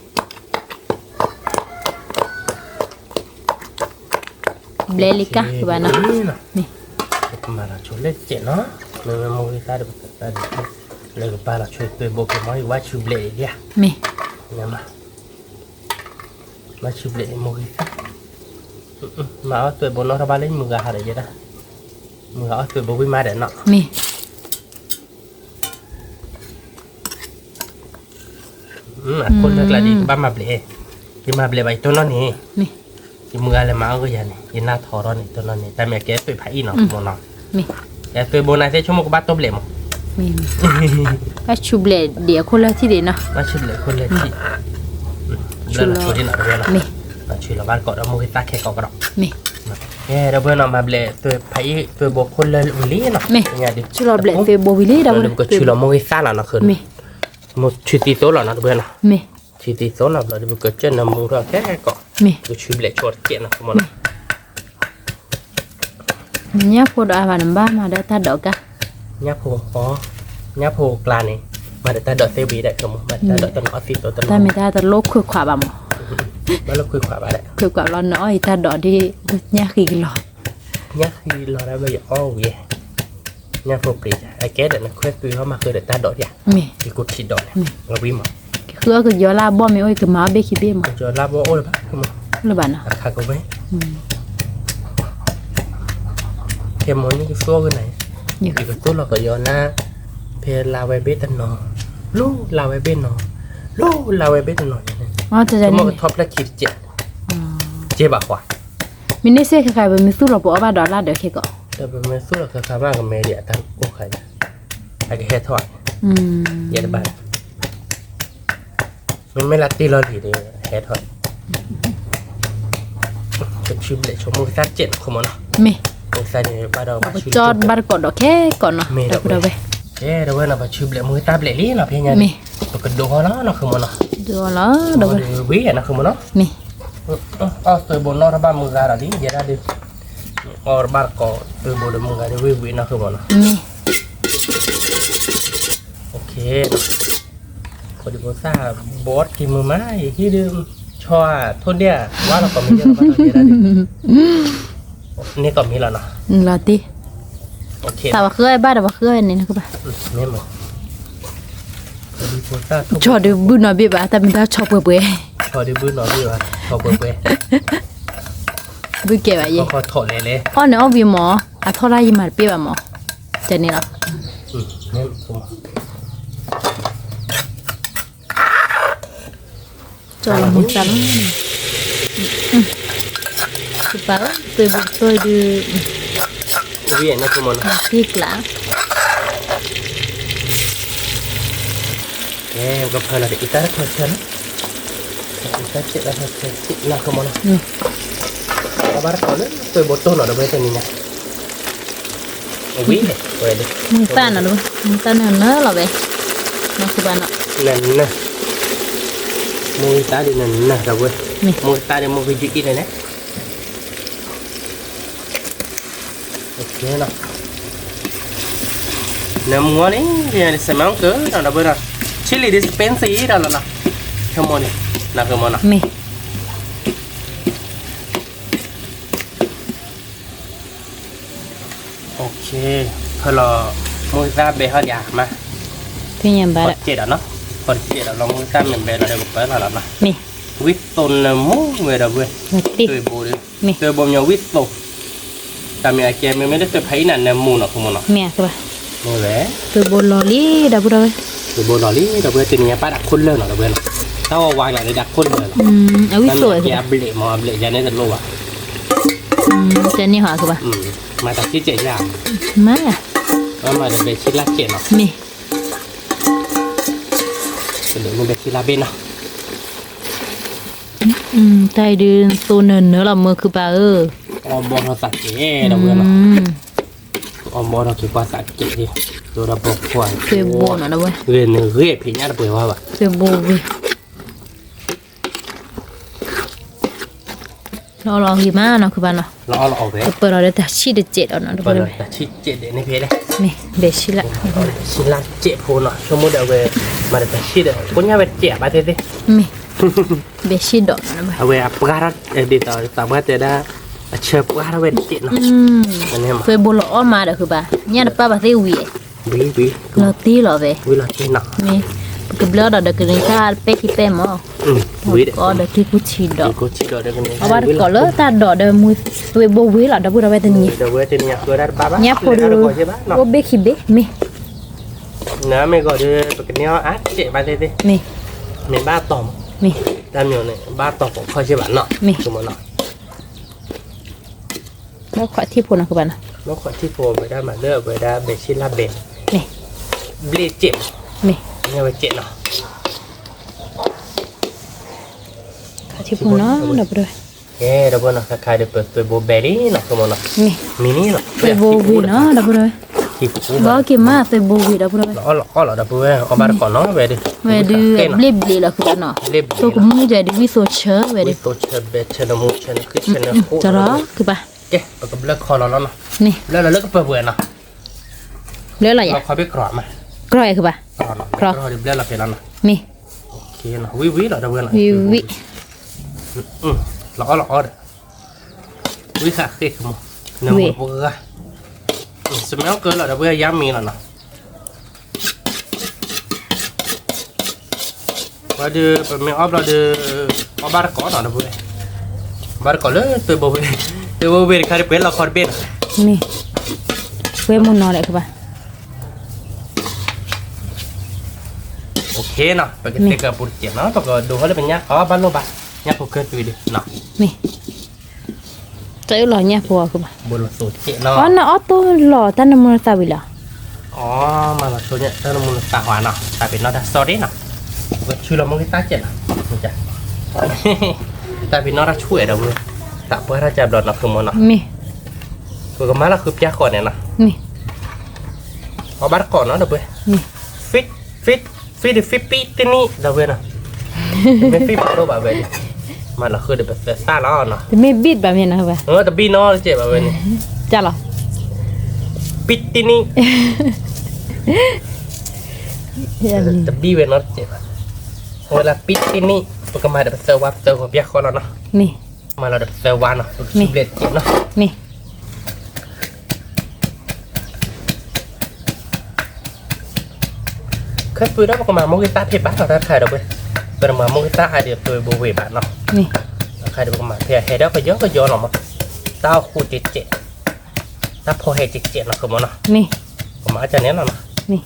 ဘျဲလံကါ ကဘၣ်နီၤ, မ့ၢ်, ကမၤလီၤဆိလၢစဲးနီၤ, မ့မ့ၢ်မိၢ်ဂ့ၤသၣ်ဒီးပသးဒီး, လၢကပာ်လီၤဆိသွဲဘိက့ၤမ့ၢ် ယကဘၣ်ဆူဘျဲးလံဧါ, မ့ၢ်, မ့ၢ်, ဘၣ်ဆူဘျဲးလံမိၢ်ဂ့ၤသၣ်, မၤအီၣ်သွဲဘိနီၢ်ထီၣ်ဘၣ်လၢယမုၢ်ဂၤဟးဒီးယဲဒၣ်, မုၢ်ဂၤအီၣ်သွဲဘိဝံၤမးဒီးနီၤ, မ့ၢ် အခိၣ်လၢကျါဒီး ယကဘၣ်မၤဘျဲး, ယမၤဘျဲးဘၣ်ယတိၢ်နီၣ်န့ၣ်, ယမုၢ်ဂၤလဲၤမၤအီၣ်ကယၤန့ၣ် ယနၢ်ထီထီၣ်န့ၣ် တိၢ်နီၣ်န့ၣ် တၢ်မ့ၢ်အကဲသွဲဖးအံၣ်နီၤ မ့ၢ်နီၤ, ကဲသွဲဘိနၤသ့ၣ်ဆိကမိၣ်ကဘၣ်တိၢ်ဘျဲးမး, ဘၣ်ဆူဘျဲးဒံးအခိၣ်လၢထံၣ်ဒံးနီၤ, ဘၣ်ဆူဘျဲးအခိၣ်လၢထံၣ်, ဘျၢလီၤဆိဒ်နီၤတဝဲနီၤ, ဘၣ်ဆူလီၤဘၣ်တကိးဒီးမိၢ်ဂ့ၤသၣ်ခဲကိးကဒီး, မ့ၢ်, ကဲဒီပုၢ်ဝဲၢ်နီၤ မၤဘျဲးသွဲဖးအံၣ်သွဲဘိခိၣ်လၢဝံၤလံနီၤ, မ့ၢ်, ဆူလီၤဘျဲးသွဲဘိဝံၤလံဒီပုၢ်ဝဲၢ်, ပကဆူလီၤမိၢ်ဂ့ၤသၣ်လီၤနီၤ, မ့ၢ်, မ့ၢ်ဆူသံသိလီၤနီၤတပုၢ်ဝဲၢ်နီၤ, မ့ၢ်, ဆူသံသိလီၤဘျီဒီး ပကစၢၢ်နၢမူထီၣ်ခဲကိး, မ့ၢ်, ပကဆူဘျဲးဆိတကဲးနီၤ, မ့ၢ်, ညၣ်ဖိဒီးအါဘၣ်နဘၣ်မၤဒီးတၢ်ဒိးကါ, ညၣ်ဖိဃီ, ညၣ်ဖိကျါန့ၣ်, မၤဒီးတၢ်ဒိးသ့ဝံၤဒီး မ့ၢ်မၤဒီးတၢ်ဒိးတနီၤအီၣ်သံသိတနီၤ, တၢ်မ့ၢ်တၢ်တလိၣ်ခွဲးခွးဘၣ်မး, ဘၣ်လိၣ်ခွဲးခွးဘၣ်ဒီး, ခွဲးခွးဘၣ်လီၤနအီၣ်အံၤတၢ်ဒိးဒ်, ညၣ်ဃံကလီၤ, ညၣ်ဃံလီၤဒၣ်ဘျီယအီၣ်ဝံၤ ညၣ်ဖိပျံၤ, အကဲဒီးနခွဲးသွံဟီၣ်မၤဃုာ်ဒီးတၢ်ဒိးဒံးဧါ, မ့ၢ်, ယကိးထံဒိးန့ၣ်, ဝံၤမး, ဃုအီၣ်ကယီၤလၢအဘီၣ်မ့ၢ်အိၣ် ယကမၤအီၣ်ဘ့ၣ်ခံဘ့ၣ်မး, ကယီၤလၢအဘီၣ်အိၣ်လၢၤဘၣ်, လၢၤဘၣ်နီၤ, အခါကဝဲ, ခဲမီၤန့ၣ်ကသူအီၣ်ကနၤ, ယကသူလီၤကယီၤနၤ, ဖဲလါဝဲဘ့ၣ်တနီၤ, လၢလါဝဲဘ့ၣ်နီၤ, လၢလါဝဲဘ့ၣ်တနီၤန့ၣ်, ကမီၤကထီၣ်ဖျၢၣ်ခံတကဲး, ကဲဘၣ်ဃီ မ့ၢ်န့ၣ်စ့ၢ်ကီး ပမ့ၢ်သူၣ်လီၤပအီၣ်ဘၣ်ဒီးလၢဒၢးခဲကိး, ဒီးပမ့ၢ်သူၣ်လီၤခါခါမးကမဲဒံးအတၢ်အိၣ်ခါ, အကဟဲထီၣ်, ယဲတဘၣ်, မ့မ့ၢ်လၢတ့လီၤလံၤဒီး ဟဲထီၣ်, ပဆူဘျဲးဆိမိၢ်ဂ့ၤသၣ်စဲးနီၤ ခိၣ်မးနီၤ, မ့ၢ်, မိၢ်ဂ့ၤသၣ်န့ၣ်ဘၣ်ဒီး ပကကၠီဘၣ်တကိးဒီးခဲကိးနီၤ, မ့ၢ်ဒီပုၢ်ဝဲၢ်, ကဲဒီပုၢ်ဝဲၢ်နီၤ ပဆူဘျဲးမိၢ်ဂ့ၤသၣ်ဘျဲးလံနီၤ ဖဲညါန့ၣ်, မ့ၢ်, ပကဒိးအီၤလီၤနီၤ ခိၣ်မးနီၤ, ဒိးအီၤလီၤ ဒိးဝဲ ဝံၤနီၤ ခိၣ်မးနီၤ, မ့ၢ်, အီၣ်သွဲဘိနီၣ်ထီၣ်ဘၣ်မုၢ်ဂၤဒီးလံ ယဲဒၣ်ဒီး, အီၣ်ဘၣ်တကိး သုးဘိဒီးမုၢ်ဂၤဒ်ဝံၣ်ဝံၣ်နီၢ်ဃုမီၤနီၤ. မ့ၢ် ဖိဒံဖိသၣ် ဘီတက့ၤမုာ်မး ယဟံၣ်ဒုး ဆီထိၣ်ဒ့ၣ် ဝါလီၤကိးမံၤဒ်လီၤ ဘၣ်ထီၣ်ကဲဒၣ်ဒ် န့ၢ်ကိးမံၤလီၤနီၤ. လီၤတံၢ် သးပှၤဃုအီၣ်ဘၣ်ဒီးပှၤဃုအီၣ်န့ၣ်နကဘၣ် မ့ၢ်မး ဆီဒုးဘုၣ်နီၢ်ဘ့ၣ်ဘၣ် တၢ်မ့ၢ်တၢ်ဆီပှဲၤပှဲၤ ဆီဒုးဘုၣ်နီၢ်ဘ့ၣ်ဘၣ် ဆီပှဲၤပှဲၤ ဘုၣ်ကဲဘၣ်ယဲ အီၣ်န့ၣ်အီၣ်ဝံၤမး အထီၣ်တၢ်ယံၤမးတပ့ၢ်ဘၣ်မး ကဲန့ၣ်လီၤ ကၠီလီၤမုၢ်သၣ်လီၤ သုပၢ်ဧၢ သုးဘိတတိၢ်ဒုး ဝံၤနီၢ်ခိမီၤနီၤ သံကျး ကဲ ပကဖၢလီၤဒီး အံသၣ်တဖၢဆၢနီၤ အံသၣ်စဲးတဖၢဆၢ နီၢ်ခိမီၤနီၤ ဘၣ်တကိးလၢ သုးဘိတိၢ်နီၤ ဒီးဝဲတနံၤညါ ဝံၤ မုၢ်သၣ်နီၤ မုၢ်သၣ်နၢၤနၢၤလီၤဝဲ နီၢ်ခိဘၣ်နီၤ နၢၤနၢၤ မိၢ်ဂံၢ်သၣ်ဒ်နၢၤနၢၤဒီးဝဲ မိၢ်ဂံၢ်သၣ်ဒ်မိၢ်ဂံၢ်ယုၢ်အံၤန့ၣ်န့ၣ် နၢၤမူန့ၣ် စမဲကၢနီၤ ဒီးဝဲဒီး chili ဒ် spicy ဒီးလီၤနီၤ ခဲမီၤန့ၣ် နၢ်ကမီၤနီၤ မ့ၢ် ဖဲလီၤ မိၢ်ဂံၢ်သၣ်ဘဲဟီၣ်ဒံးမး ဖဲညါဘၣ်ဒီး ဃီတစဲးဒီးနီၤ ဃီတစဲးဒီးလီၤ မိၢ်ဂံၢ်သၣ်မ့ၢ်ဘဲလီၤဒီးကပၢလီၤလီၤနီၤ မ့ၢ် ဝံၣ်သိနၢၤမူဝဲဒီးဝဲ သုးဘိဒီး သုးဘိမ့ၢ်ဝံၣ်သိ တၢ်မ့ၢ်အကဲမ့ၢ်မ့ၢ်တသုးဖးအံၤနၤနၢၤမူနီၤ ခိမီၤနီၤ မ့ၢ်ဧါ သုးဘၣ် မ့ၢ်ဝဲ သုးဘိလီၤလံ ဒီပုၢ်ဒီဝဲၢ် သုးဘိလီၤလံ ဒီပုၢ်ဝဲၢ် တနံၤညါပၢ်ဒၣ်ခိၣ်လၢာ်နီၤ ဒီပုၢ်ဝဲၢ်နီၤ တၢ်ဝဲဝါကျါဒီးဒၣ်ခိၣ်လၢာ်လီၤ အဝံၣ်သိဝဲ တၢ်မ့ၢ်အကဲအဘျဲၣ်မ့ၢ် အဘျဲၣ်ယၤန့ၣ်တလိၣ်ဘၣ် ကဲန့ၣ်ဟီ သုးဘၣ် မၤတၢ်စံၣ်ကဲးယၤ မၤ မၤဒီးဘဲဆံလၢ်ကဲးနီၤ မ့ၢ် ကဒိးန့ၢ်ဘဲဆံလၢ်ဘ့ၣ်နီၤ တၢ်အံၤဒုး သိနၢၤနၢၤလီၤ မၢခုပၢ်ဧၢ အီၣ်ဘီထီၣ်သးကဲး ဒီပုၢ်ဝဲၢ်နီၤ အီၣ်ဘီထီၣ်က့ၤပှၤသးကဲးဒ် ဒိဒီးပိာ်ခွါ သုးဘိနီၤ ဒီပုၢ်ဝဲၢ် ဂ့ၤနဂ့ၤဖံးညၣ်တပှဲၤဘၣ်ဘၣ် သုးဘိဂ့ၤ လီၤအီၣ်လီၤအီၣ်ဂ့ၤမးနီၤ ခုဘၣ်နီၤ လီၤအီၣ်လီၤအီၣ်ဂ့ၤ ကပၢလီၤဒီးတၢ်ဆံၣ်တစဲးဒီးနီၤ တပၢလီၤတၢ်ဆံၣ်တစဲးဒ်န့ၣ်ဖဲလဲၣ် မ့ၢ် ဘဲဆံလၢ် ဆံလၢ်စဲးဖိနီၤ ဆိကမိၣ်ဒီးအဝဲ မၤဒီးတၢ်ဆံၣ်ဒီး ကိညၣ်ဝဲတစဲးဘၣ်သ့ၣ်သ့ၣ် မ့ၢ် ဘဲဆံၣ်ဒီး အဝဲအပှၢ်ထီၣ် ဒ်သိးသးပှၢ်တဲဒၣ် အဆၢပှၢ်ထီၣ်ဝဲတစဲးနီၤ သုးဘိလီၤအီၣ်မးဒီးခုဘၣ် ညၣ်တပၢ်ဘၣ်သ့ၣ်ဝံၤ ဝံၤဝံၤ လီၤတံၢ်လီၤဝဲ ဝံၤလီၤတံၢ်နီၤ မ့ၢ် ပကဘျၢဒီးဒီးကန့ၢ်တၢ်ပဲာ်ခံပဲာ်မး ဝံၤဒီး အီၣ်ဒီးထံကူၣ်ဆံးဒီး အီၣ်ဘၣ်တကိးလၢတၢ်ဒိးဒီးမူ သွ့ဘိဝံၤလီၤ ဒီပုၢ်ဒီဝဲၢ်တနံၤ ဒီပုၢ်ဝဲၢ်တနံၤညါဃုဒၣ်တဘၣ်ဘၣ် ညၣ်ဖိဒုး အိၣ်ဘ့ၣ်ခံဘ့ၣ် မ့ၢ် နမ့ၢ်ဂီၤဒီး ပကန့ၢ်အီၣ်အါတစဲးဘၣ်သ့ၣ်သ့ၣ် မ့ၢ် မ့ၢ်ဘၣ်တီၤမး မ့ၢ် တၢ်မံၤန့ၣ် ဘၣ်တီၤပိာ်ခီၣ်စ့ၢ်ဘၣ်နီၤ မ့ၢ် မ့ၢ်နီၤ ဘၣ်ခွးထံၣ်ဖိနီၤ ကဘၣ်နီၤ ဘၣ်ခွးထံၣ်ဖိဝဲဒၣ်မးလၢအဝဲဒၣ်ဘဲဆံလၢ်ဘဲ မ့ၢ် ဘျ့ၣ်စဲး မ့ၢ် မ့ၢ်ဝဲစဲးနီၤ ခးထံၣ်ဖိနီၤ ဒီပုၢ်ဒီဝဲၢ် ကဲ ဒီပုၢ်ဝဲၢ်နီၤ ခါခါဒီးပသွ့ဘိဘဲလံနီၤ ဆိကမိၣ်နီၤ မ့ၢ် မံၤန့ၣ်နီၤ သွ့ဘိဝံၤနီၤ ဒီပုၢ်ဒီဝဲၢ် ဘၣ်က့ၤမးသွ့ဘိဝံၤ ဒီပုၢ်ဒီဝဲၢ် လီၤအီၣ်လီၤအီၣ်လီၤ ဒီပုၢ်ဝဲၢ် အီၣ်ဘၣ်တကိးနီၤ ဝဲဒုး ဝဲဒုး ဘျ့ၣ်ဘျ့ၣ်လီၤ ခုဘၣ်နီၤ ဘျ့ၣ်ဘျ့ၣ်လီၤ ခုဘၣ်နီၤ သိကမူၣ်ယဲဒုး ဝံၣ်သိဆၢ ဝဲဒုး ဝံၣ်သိဆၢ ဘဲဆၢ နမူဆၢ နခုဆၢ နဃိ ကဲ ပကဘျၢခီလီၤလီၤနီၤ ဘျၢလီၤလၢကပၢၤပှဲၤနီၤ ဘျၢလီၤယၤ လီၤခီဘ့ၣ်ကြီမး ကြီယၤ ခုဘၣ် ကြီ ဒီးဘျၢလီၤဖဲလီၤနီၤ မ့ၢ် ဝံၤဝံၤလီၤ ဒီပုၢ်ဝဲၢ်နီၤ ဝံၤဝံၤ လီၤအီၣ်လီၤအီၣ်ဒီး ဝံၤဃာ်ဃ့ၢ်ခမး နမူတပှၢ်ဂၤ စမဲကၢလီၤ ဒီပုၢ်ဝဲၢ် ယါမံၤလီၤနီၤ ဝဲဒုး ပမ့ၢ်အီၣ်ဘျီဒုး အီၣ်ဘၣ်တကိးနီၤ ဒီပုၢ်ဝဲၢ် ဘၣ်တကိးလၢသွ့ဘိဝံၤ သွ့ဘိဝံၤတခါဒီး ပှဲၤလီၤခီတဘ့ၣ်နီၤ မ့ၢ် ပှဲၤမုၢ်နီၤလဲၣ် ခုဘၣ် အိၣ်ခ့နီၤ ပကတဲကပူၤတစဲးနီၤ ပကဒိးဟီၣ်လၢပညၣ် အီၣ်ဘၣ်လိၣ်ဘၣ် ညၣ်ဖိကၢသွံဒုးနီၤ မ့ၢ် တၢ်အၢၣ်လီၤညၣ်ဖိ ခုဘၣ် ဘိလီၤသိးတစဲးနီၤ အီၣ်နအီၣ်တိၢ်လီၤ တၢ်နမူနသးဝံၤလီၤ အီၣ်မၤလီၤသိးညၣ် တၢ်နမူနသးဝံၤနီၤ တၢ်ပ့ၤနီၣ်တၢ် sorry နီၤ ပကဆူလီၤမိၢ်ဂံၢ်သၣ်စဲးနီၤ တၢ်ပ့ၤနီၣ်တၢ်ဆူၣ်ဝဲဒီပုၢ်ဝဲၢ် တၢ်ပှၢ်တၢ်ကၢဘျီနီၤ ခုမီၤနီၤ မ့ၢ် ပကမၤလီၤဃုပျၢ်ဃီန့ၣ်နီၤ မ့ၢ် အီၣ်ဘၣ်တကိးနီၤ ဒီပုၢ်ဝဲၢ် မ့ၢ် fit fit fit fit တနံၣ် ဒီပုၢ်ဝဲၢ်နီၤ မ့ၢ် fit ပာ်လိၣ်ဘၣ်ဝဲဒၣ် မၤလီၤဃုာ်ဒီးပသၢသၣ်လီၤနီၤ. တမ့ၢ်ဘံၣ်ဘၣ်မ့ၢ်နီၤဝဲ. တဘံၣ်နီတစဲးဘၣ်ဝဲန့ၣ်. ကၢ်လီၤ. ပံတံနံၣ်. တဘံၣ်ဝဲနီတစဲးဘၣ်. အဝဲဒၣ်ပံတံနံၣ် ပကမၤဒီးပသၢဝါ ပသၢဂီၤပျၢ်ဃီလီၤနီၤ. မ့ၢ်. မၤလီၤဒီးပသၢဝါနီၤ ပကထံဘျဲၣ်တစဲးနီၤ. မ့ၢ်. ခဲသုးဒီးပကမၤမိၢ်ဂ့ၤသၣ်ဖဲဘၣ်လီၤတၢ်ခါဒီးဝဲ, ပတမၤမိၢ်ဂ့ၤသၣ်အါဒီးပဘိဝ့ၤဘၣ်နီၤ. တၢ်ခါဒီးပကမၤဖဲအဟဲဒီးကယီကယီလီၤမး, တၢ်အိၣ်ဃူကဲးကဲး, တၢ်ဖီဟဲကဲးကဲးနီၤ ကမီၤနီၤ. မ့ၢ်. ပမၤအါကန့ၣ်လီၤနီၤ. မ့ၢ်.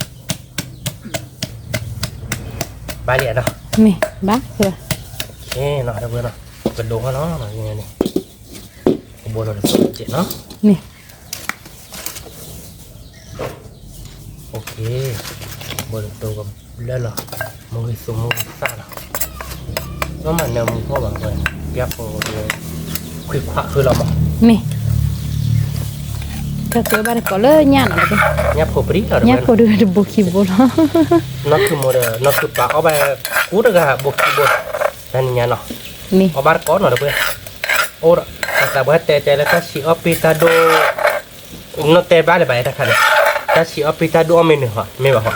ဘၣ်လံနီၤ. မ့ၢ်ဘၣ်. ကဲနီၤ ဒီးဝဲနီၤ ကဒိၣ်ဟီလီၤနီၤ န့ၣ်, ကဘိလီၤတကဲးနီၤ. မ့ၢ်. ဘိလီၤတိၤကဘျၢလီၤ, မိၢ်ဂ့ၤသူမိၢ်ဂ့ၤသၣ်လီၤ. မ့ၢ်မၤနၢမူထီၣ်ဘၣ်ဝဲ, ပျၢ်ဖိဒီး ခွံခွါဃုလီၤမး. မ့ၢ်. ကဘၢဘၣ်တကိးလၢညၣ်နီၤ, ညၣ်ဖိပရံလီၤ, ညၣ်ဖိဒုးတဘိခံဘိလီၤ. နီၢ်ခုမိၢ်ဒီး နီၢ်ခုပၢ်အီၣ်ဘၣ်ကူတဂၤဘိခံဘိ, တနံၤညါနီၤ. မ့ၢ်. အီၣ်ဘၣ်တကိးနီၤဒီးဝဲ, အိၣ်ဒီး သးပှၢ်တဲတဲလၢတၢ်ဆံးအီၣ်ပ့တၢ်ဒိၣ် နီၢ်တဲဘၣ်လၢၤဘၣ်တၢ်ခါန့ၣ်, တၢ်ဆံးအီၣ်ပ့တၢ်ဒိၣ်အီၣ်မ့ၢ်နုာ်ဟီ မ့ၢ်ဘၣ်ဟီ.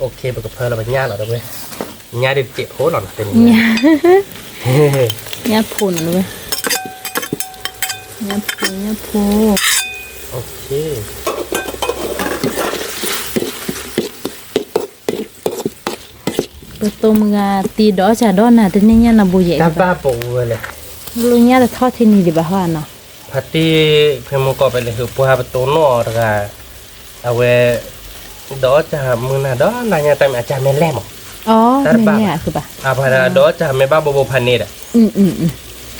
OK ပကဖၢလီၤပညၣ်လီၤဒီးဝဲ, ညၣ်ဒုးတစဲးဖိလီၤနီၤ, ညၣ်ဖိနီၤဝဲ, ညၣ်ဖိ ညၣ်ဖိ. OK. ပတိၢ်မုၢ်ဂၤတံၤဒီးစၢ်ဒီးနၤ တန့ၢ်ညၣ်နဘိယဲၢ်, တၢ်ဘၣ်ပူၤဝဲလဲၣ်, လိၣ်ညၣ်တထီၣ်ထံနံၤဒံးဘၣ်ဟီနီၤ. ဖါတံၢ်ဖဲမူကီၢ်ဖဲလဲၣ် ဟုးပှၢ်ပတိၢ်နီၣ်တဂၤ, အဝဲ ဒီးစၢ်မုၢ်နၤဒီးနၤညါတၢ်မ့ၢ်အစၢ်မ့ၢ်လဲၢ်မး, တၢ်တဘၣ်ဘၣ်, အဖါဒီးစၢ်မ့ၢ်ဘၣ်ဘိဘိဖးန့ၣ်ဒီး,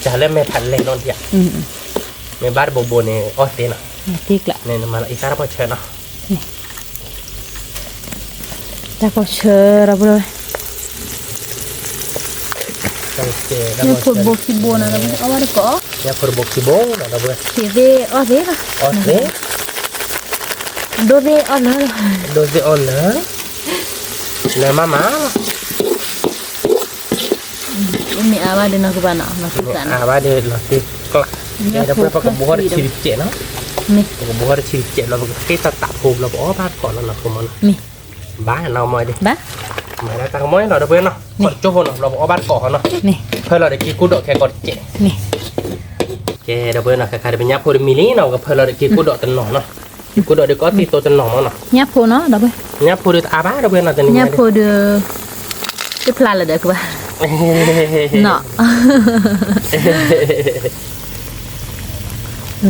စၢ်လၢမဲာ်ဖးလဲၢ်နီၣ်ဒံးဧါ, မ့ၢ်ဘၣ်တဘိဘိန့ၣ် အီၣ်သ့နီၤ, နမၤလီၤအံသၣ်တပီၢ်ဆၢနီၤ. တၢ်ကီၢ်ဆၢဒီပုၢ်ဝဲၢ်, ညၣ်ဖိတဘိခံဘိနီၤဒီပုၢ်ဝဲၢ်, အီၣ်ဘၣ်တကိး, ညၣ်ဖိတဘိခံဘိနီၤဒီပုၢ်ဝဲၢ်, သ့ၣ်သ့ၣ်အီၣ်သ့လီၤ, အီၣ်သ့, ဒိၣ်သ့ၣ်အီၣ်လၢ, ဒိၣ်သ့ၣ်အီၣ်လၢ, လၢမၤမၤလီၤ. မ့ၢ်အါဘၣ်ဒီးနီၢ်ကဘၣ်နီၤ, မ့ၢ်အါဘၣ်ဒီးလီၤတံၢ်ကျါ, ဒီပုၢ်ဝဲၢ် ပကဘိထီၣ်တဆံတစဲးနီၤ, ပကဘိထီၣ်တဆံတစဲးဘျီ ပကဃ့တၢ်သးဖိဘျီ ပအီၣ်ဘၣ်တကိးနီၤနီၤ ကမီၤနီၤ. ဘၣ်နီၤမီၤဒံး, မၤဒၣ်တၢ်ကမီၤနီၤဒီပုၢ်ဝဲၢ်နီၤ, ကီၢ်ကၠိဖိနီၤ ဘျီပအီၣ်ဘၣ်တကိးနီၤ, ဖၢလီၤဒီးက့ၤကိၢ်ဒီးခဲကိးတစဲး, ကဲဒီပုၢ်ဝဲၢ်နီၤ ခဲခါဒီးပညၣ်ဖိတမံၤလံနီၤ ပကဖၢလီၤဒီးက့ၤကိၢ်ဒီးတနီၤနီၤ, က့ၤကိၢ်ဒီးဒီးကီၢ်သံသိတနီၤမီၤနီၤ, ညၣ်ဖိနီၤဒီပုၢ်ဝဲၢ်, ညၣ်ဖိဒုးတအါဘၣ်ဒီပုၢ်ဝဲၢ်နီၤ တနံၤညါ, ညၣ်ဖိဒုး တဖျါလၢၤဒီးကဘၣ်, နီၤ မ့ၢ်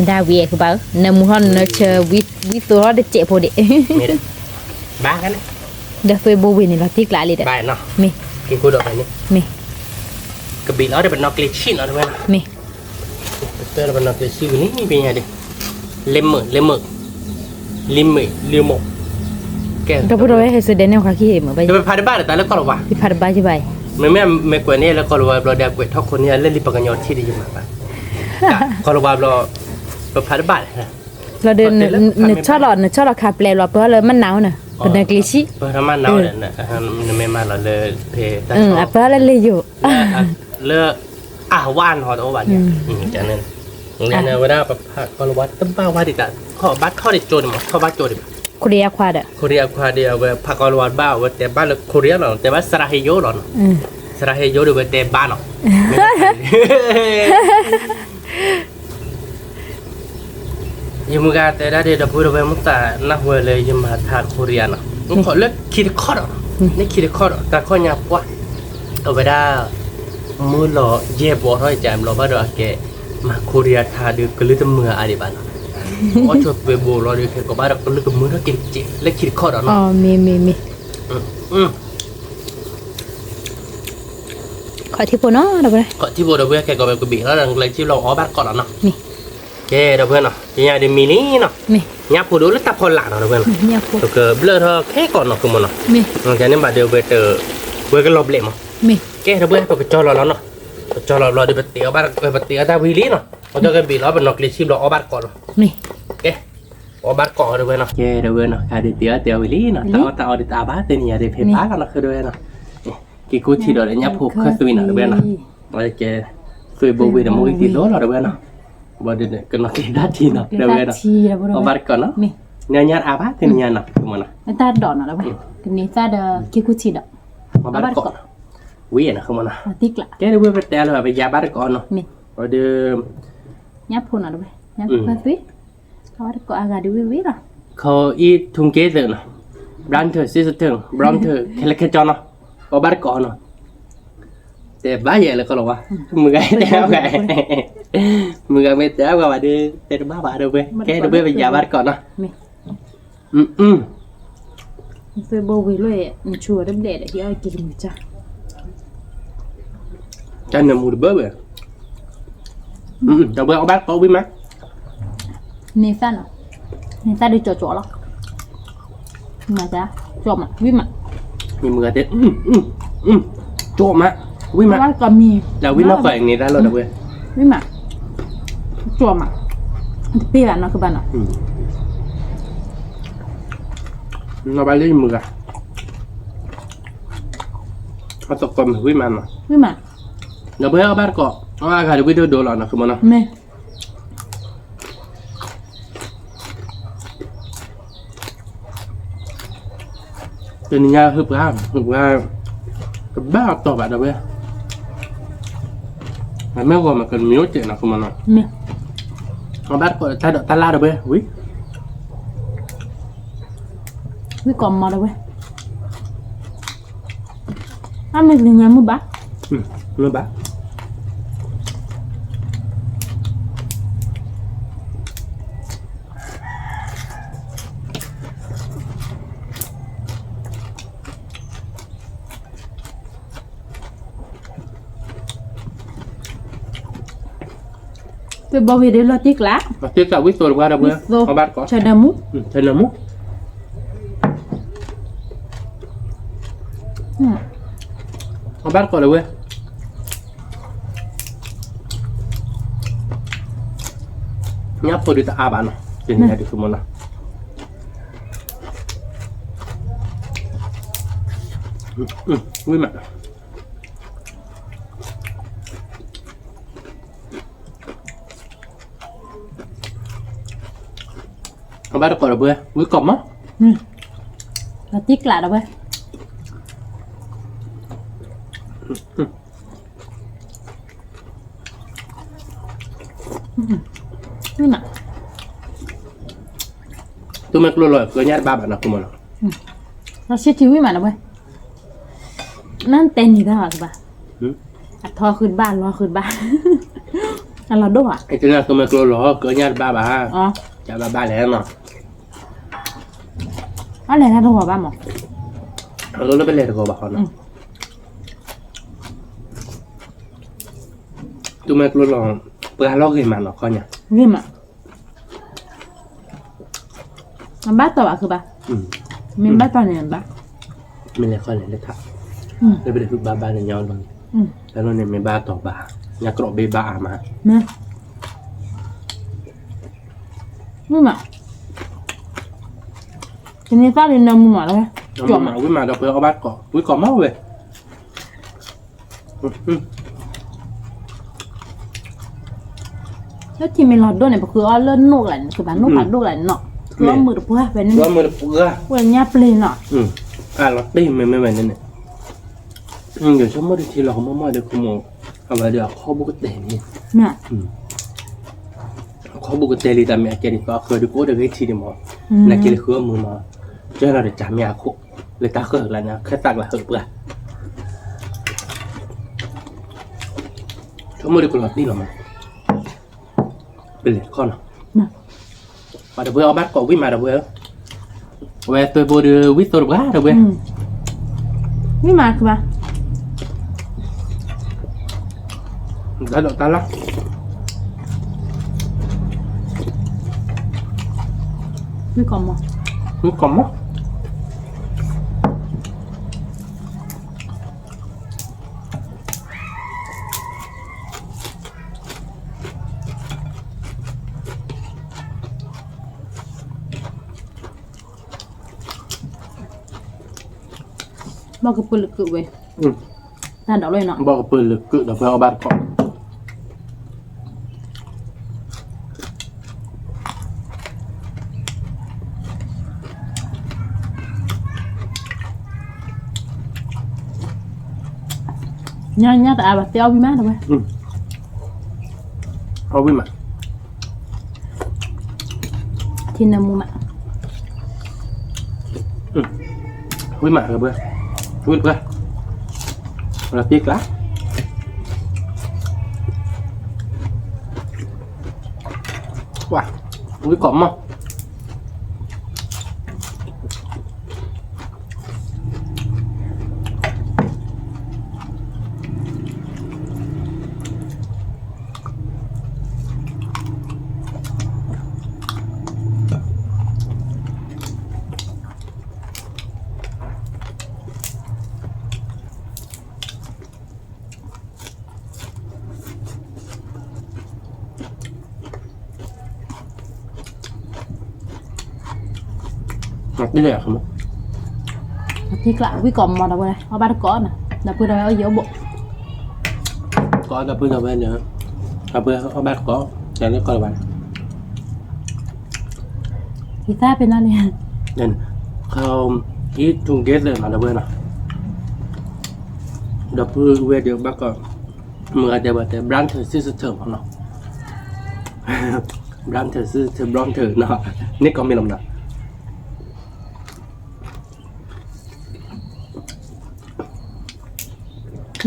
ဒၣ်ဝံၤကဘၣ်ဧၢ, နၢမူထီၣ်နၢဆၢ, ဝံသိထီၣ်တစဲးဖိဒံး, ဘၣ်, ဒီးသွဲဘိဝ့ၤန့ၣ်လီၤတံၢ်ကျါလံဒီး, မ့ၢ်, မ့ၢ်, ကဘ့ၣ်လီၤဒီးပနီၢ်ကျ့ဆံၣ်နီၤတဝဲနီၤ, မ့ၢ်, ပနီၢ်ကျ့ဆံၣ်ဝံၤန့ၣ် ပညါဒံး, လ့မုာ်, လ့မုာ်, လ့မုာ်, လ့မုာ်, ကဲ, ဒီပုၢ်ဝဲၢ်ဟဲစ့ဒဲးန့ၣ် ခါခံဟဲမုာ်ဘၣ်, ပဖးတဘၣ်ဒီးတၢ်လၢကီၢ်လၤဝါ, ပဖးတဘၣ်ယဘၣ်, မ့မ့ၢ်မ့ၢ်ကွဲးန့ၣ်လၢကီၢ်လၤဝါဘျီဒီး အကွဲးထီၣ်ခိၣ်န့ၣ်လၢလံာ်ပှၤကညီထံၣ်ဒီးယမၤဘၣ်, ကီၢ်လၤဝါဘျီ, ပဖးတဘၣ်ဒီး, လီၤဒီး, နဆီၣ်လီၤ, နဆီၣ်လီၤခးပျဲလီၤ ပၢလၢမနၤဝဲန့ၣ်, ပနီၢ်ကျ့ဆံၣ်, ပၢလၢမနၤဝဲန့ၣ်, နမ့ၢ်မၤလီၤလၢဖဲတၢ်, အပၢလၢလ့ယိာ်, လၢ အဝဲနီၤတအိၣ်ဘၣ်န့ၣ်, န့ၣ်ဝဲဒၣ်ပဖးကီၢ်လၤဝါတဘၣ်ဝဲဒံးတၢ်, ခီၣ်ဘၣ်ထီၣ်ဒံးကၠိန့ၣ်မး, ခီၣ်ဘၣ်ကၠိဒံးဘၣ်, ခိရံယါခွါဒီး, ခိရံယါခွါဒီး အဝဲဖးကီၢ်လၤဝါတဘၣ် အဝဲတဲဘၣ်လၢခိရံယါလီၤ, တဲဘၣ်စရၣ်ဟ့ယိဒီး, စရၣ်ဟ့ယိဒီးဝဲတဲဘၣ်နီၤ, ယမုၢ်ဂၤတဲဒၣ်ဒီး ဒီပုၢ်ဝဲၢ်မုၢ်သးနၢ်ဟူလၢယမၤထါခိရံယါနီၤ, လၢခံတခီဒီး, လၢခံတခီဒီး တၢ်ခီၣ်ညါပှၢ်, အဝဲဒၣ် မုၢ်လီၤယဲၢ်ဘီထီၣ်ယကဘျီဘၣ်ဒီး အကဲမၤခိရံယါထါဒီး ကလုၢ်တမုာ်အါဒံးဘၣ်နီၤ, အီၣ်ဆိသွဲဘိလီၤဒီး ခဲကိးဘၣ်ဒီးကလုၢ်ကမုာ်ထီၣ်က့ၤတစဲး လၢခံတခီဒီးနီၤ, မ့ၢ်, မ့ၢ်, မ့ၢ် ခီၣ်ထံဖိနီၤ, ခီၣ်ထံဖိဒီး ဝဲကဲကီးဝဲကဘ့ၣ်လီၤဒီး ကျဲထံလီၤအီၣ်ဘၣ်တကိးလီၤနီၤ, ကဲဒီပုၢ်ဝဲၢ်နီၤ, ညါဒ်မံၤလံနီၤ, ညၣ်ဖိဒီးလၢတၢ်ဖီလာ်နီၤ ဒီပုၢ်ဝဲၢ်နီၤ, ပကဘျၢၣ်ထီၣ်ခဲကိးနီၤ ကမီၤနီၤ, ကဲန့ၣ်ဘၣ်ဒီးဝဲတ, ဝဲကလီၤဘျဲးမး, ကဲဒီပုၢ်ဝဲၢ် ပကကၠီလီၤလီၤနီၤ, ပကၠီလီၤဘျီဒီး ပတ့အီၣ်ဘၣ်, ပတ့အီၣ်တၢ်ဝံၤလံနီၤ, ပကဘ့ၣ်လီၤ ပနီၢ်ကျ့ဆံၣ်ဘျီအီၣ်ဘၣ်တကိးလီၤ, ကဲ အီၣ်ဘၣ်တကိးတဝဲနီၤ, ကဲတဝဲနီၤ, ကဒုးတ့အီၣ်တ့အီၣ်ဝံၤလံနီၤ, တၢ်အီၣ်တၢ်အီဒုးတအါဘၣ်သ့ၣ်နံၤယၤဒုးဖဲဖးလီၤနီၤ ဃုတဝဲနီၤ, က့ၤကူထံၣ်ဒီးညၣ်ဖိခၢၣ်သွံနီၤ တဝဲနီၤ, ကဲ သွံၣ်ဘိဝံၤဒီးမ့ၢ်ဝံၤသံသိလီၤ တဝဲနီၤ, ဘၣ်ဒီးကနီၤက့ၤတၢ်ထံနီၤ တဝဲနီၤ, အီၣ်ဘၣ်တကိးနီၤ, နညါတအါဘၣ်သ့ၣ်နံၤယၤနီၤ မနီၤ, တၢ်ဒိးနီၤ တဝဲ, ကန့ၢ်သၣ်ဒီးက့ၤကူထံၣ်ဒီး အီၣ်ဘၣ်တကိးနီၤ, ဝံၤနီၤ မနီၤ, ကဲတဝဲပတဲလၢပယါဘၣ်တကိးနီၤ, ဒီး ညၣ်ဖိနီၤ တဝဲ, ညၣ်ဖိခၢၣ်သွံ, အီၣ်ဘၣ်တကိးအဂၤဒုးဝံၤဝံၤလီၤ, ခီအံၤ together နီၤ, brother sister brother ခဲလၢာ်ခဲဆ့နီၤ, အီၣ်ဘၣ်တကိးနီၤ, တဲဘၣ်ယဲလၢကီၢ်လီၤဝါ, မုၢ်ဂၤတဲအီၣ်ဂၤ, မုၢ်ဂၤမ့ၢ်တဲအီၣ်ဂၤဘၣ်ဒီး တဲတဘၣ်ဘၣ်ဒီးဝဲ, ကဲတဝဲပယါဘၣ်တကိးနီၤ, တၢ်နၢမူတဘၣ်ဝဲ, တဝဲအီၣ်ဘၣ်တကိးဝံၤမး, န့ၢ်သၣ်နီၤ, န့ၢ်သၣ်ဒုးကၠီကၠီလီၤ, ကၠီမး ဝံၤမး, မုၢ်ဂၤတဲ, ကၠီမး, ဝံၤမး, ဝံၤမး, ဝံၤမး, ကၠီမး, တပ့ၢ်ဘၣ်နီၤ ကဘၣ်နီၤ, နီၤဘၣ်လၢယမုၢ်ဂၤ, အသကိးမ့ၢ်ဝံၤမးနီၤ, ဝံၤမး, ဒီးပှၤအီၣ်ဘၣ်တကိး, အီၣ်ဘၣ်ဂၤတဝံၤဒိၣ်ဒိၣ်လီၤနီၤ ကမနီၤ, မ့ၢ် တနံၤညါဟုၣ်ပှၤ, ဟုၣ်ပှၤ, တဘၣ်အတီၢ်ဘၣ်ဒီးဝဲ, မ့ၢ်ဂီၤမးကမံၤအိၣ်စဲးနီၤ ကမနီၤ, အီၣ်ဘၣ်တကိးတၢ်ဒိးတၢ်လၣ်ဒီးဝဲ, ဝံၤ ဝံၤကိးမးဒီးဝဲ, အမ့ၢ်လံညါမုၢ်ဘၣ်, မုၢ်ဘၣ် တဘီဝံၤဒီးလီၤတံၢ်ကျါ, လီၤတံၢ်ကျါဝံသိးတပှၢ်ဒီးဝဲ, အီၣ်ဘၣ်တကိး, ဆၢနၢမူ, ဆၢနၢမူ, အီၣ်ဘၣ်တကိးဒီးဝဲ, ညၣ်ဖိဒုးတအါဘၣ်နီၤ, တနံၤညါဒုးကမနီၤ, ဝံၤမး အဘၣ်တကိးဒီးဝဲ, ဝံၤကိးမး, လီၤတံၢ်ကျါဒီးဝဲ, ဝံၤမး, သုမ့ၢ်ကျိလီၤ ကညၣ်တဘၣ်ဘၣ်နီၤ ဖိမးနီၤ, လီၤဆံထံဝံၤမးနီၤဝဲ, နတဲနံၤတၢ်ဘၣ်ကဘၣ်, အထီဃုတဘၣ် အလီၤဃုတဘၣ်, အလီၤဒိၣ်ဘၣ်, သုမ့ၢ်ကျိလီၤ ကညၣ်တဘၣ်ဘၣ်, ကဘၣ်ဘၣ်လဲၣ်နီၤ, အလဲၤတၢ်တဂီၤဘၣ်မး, အလီၤလၢပလဲၤတဂီၤဘၣ်ဃီနီၤ, သုမ့ၢ်ကျိလီၤ ပှၤလီၤဂ့ၤမးနီၤ ခီညါ, ဂ့ၤမး အဘၣ်တီၢ်ဘၣ်ခုဘၣ်, မ့ၢ်ဘၣ်တီၢ်န့ၣ်ဘၣ်, မ့ၢ်လဲၤခီလဲၤလၢထး, လၢပတဖုဘၣ်ဘၣ်န့ၣ်ညါအီၤလီၤန့ၣ်, တၢ်လီၢ်န့ၣ်မ့ၢ်ဘၣ်တီၢ်ဘၣ်, ညါကြၢးဘ့ၣ်ဘၣ်အါမး, မ့ၢ်မး, တနံၤသၣ်ဒုးနၢမူမးလီၤ, ဝံၤမးဒီးပှၤအီၣ်ဘၣ်တကိး ဝံၤကိးမးဝဲ လၢထံမ့ၢ်လီၤဒိၣ်န့ၣ် ပဃုအီၣ်လၢနိၣ်ကလးန့ၣ် ကဘၣ်နိၣ်ဖးဒိၣ်ကလးန့ၣ်နီၤ, ဃုအီၣ်မုာ်တပှၢ်ဖဲန့ၣ်, ဃုအီၣ်မုာ်တပှၢ်, အိၣ်ညၣ်ပျ့ၤနီၤ, အလီၤတ့ၢ်မ့ၢ်မ့ၢ်ဝဲန့ၣ်န့ၣ်, ယဆိကမိၣ်တထံလီၤကမီၣ်မီၣ်ဒီး ခူမီၣ်, အဝဲဒီးအခီၣ်ဘူးကတဲာ်န့ၣ်, အခီၣ်ဘူးကတဲာ်လံ တၢ်မ့ၢ်အကဲဒ်သိးအဃၢၤဒုးကအိၣ်ဒီးဂ့ၢ်ထံးဒံးမး, နက့ၤလၢဃုအီၣ်မုာ်မး, ကဲလီၤဒီးတၢ်မ့ၢ်အခိၣ်, လၢတၢ်ဃၢၤကလးန့ၣ် ခဲသးကလးဟုးတပှၢ် ဆိကမိၣ်ဒ်ကလီၤတံၢ်လီၤမး, ပလဲၤတခီနီၤ, ပှၤဒီပုၢ်ဝဲၢ်အီၣ်ဘၣ်တကိးဝံၣ်မးဒီပုၢ်ဝဲၢ်, အဝဲသွဲဘိဒုးဝံၣ်သိးတပှၢ်ဒီပုၢ်ဝဲၢ်, ဝံၣ်မးတခီဘၣ်, တၢ်ဒိးတၢ်လၢ်, ဝံၣ်ကိးမး, ဝံၣ်ကိးမး. ဘီကပၢၢ်လၢကုၣ်ဝဲ, တၢ်ဒိးလီၤနီၤ, ဘီကပၢၢ်လၢကုၣ်ဒီးဖဲအီၣ်ဘၣ်တကိး ညါညါတအါဘၣ် တဲအီၣ်ဝံၣ်မးတဝဲ, အီၣ်ဝံၣ်မး, ထံနၢမူမး, ဝံၣ်မးတဝဲ, ဝံၣ်တဝဲ, လီၤတံၢ်ကျါ ဝံၣ်ကိးမး တံၢ်ကျါ ဝံၣ်ကိးမးဒီးဝဲ အီၣ်ဘၣ်တကိးနီၤ ဒီပုၢ်ဒီဝဲၢ်အိၣ်ယံၤအိၣ်ဘူး, ကိးဒီပုၢ်ဒီဝဲၢ်န့ၣ် ဒီပုၢ်အီၣ်ဘၣ်တကိး တၢ်လၢကိးလၢၤဘၣ်န့ၣ် ယသးပ့ၤနီၣ်န့ၣ် ခီ eat together နီၤ ဒီပုၢ်ဝဲၢ်နီၤ, ဒီပုၢ်ဝဲၢ်ဒီးဘၣ်ကိး မုၢ်ဂၤတဲဘၣ်တဲ brother sister မးနီၤ, brother sister brother နီၤ, န့ၣ်ကိးမ့ၢ်လီၤမးနီၤ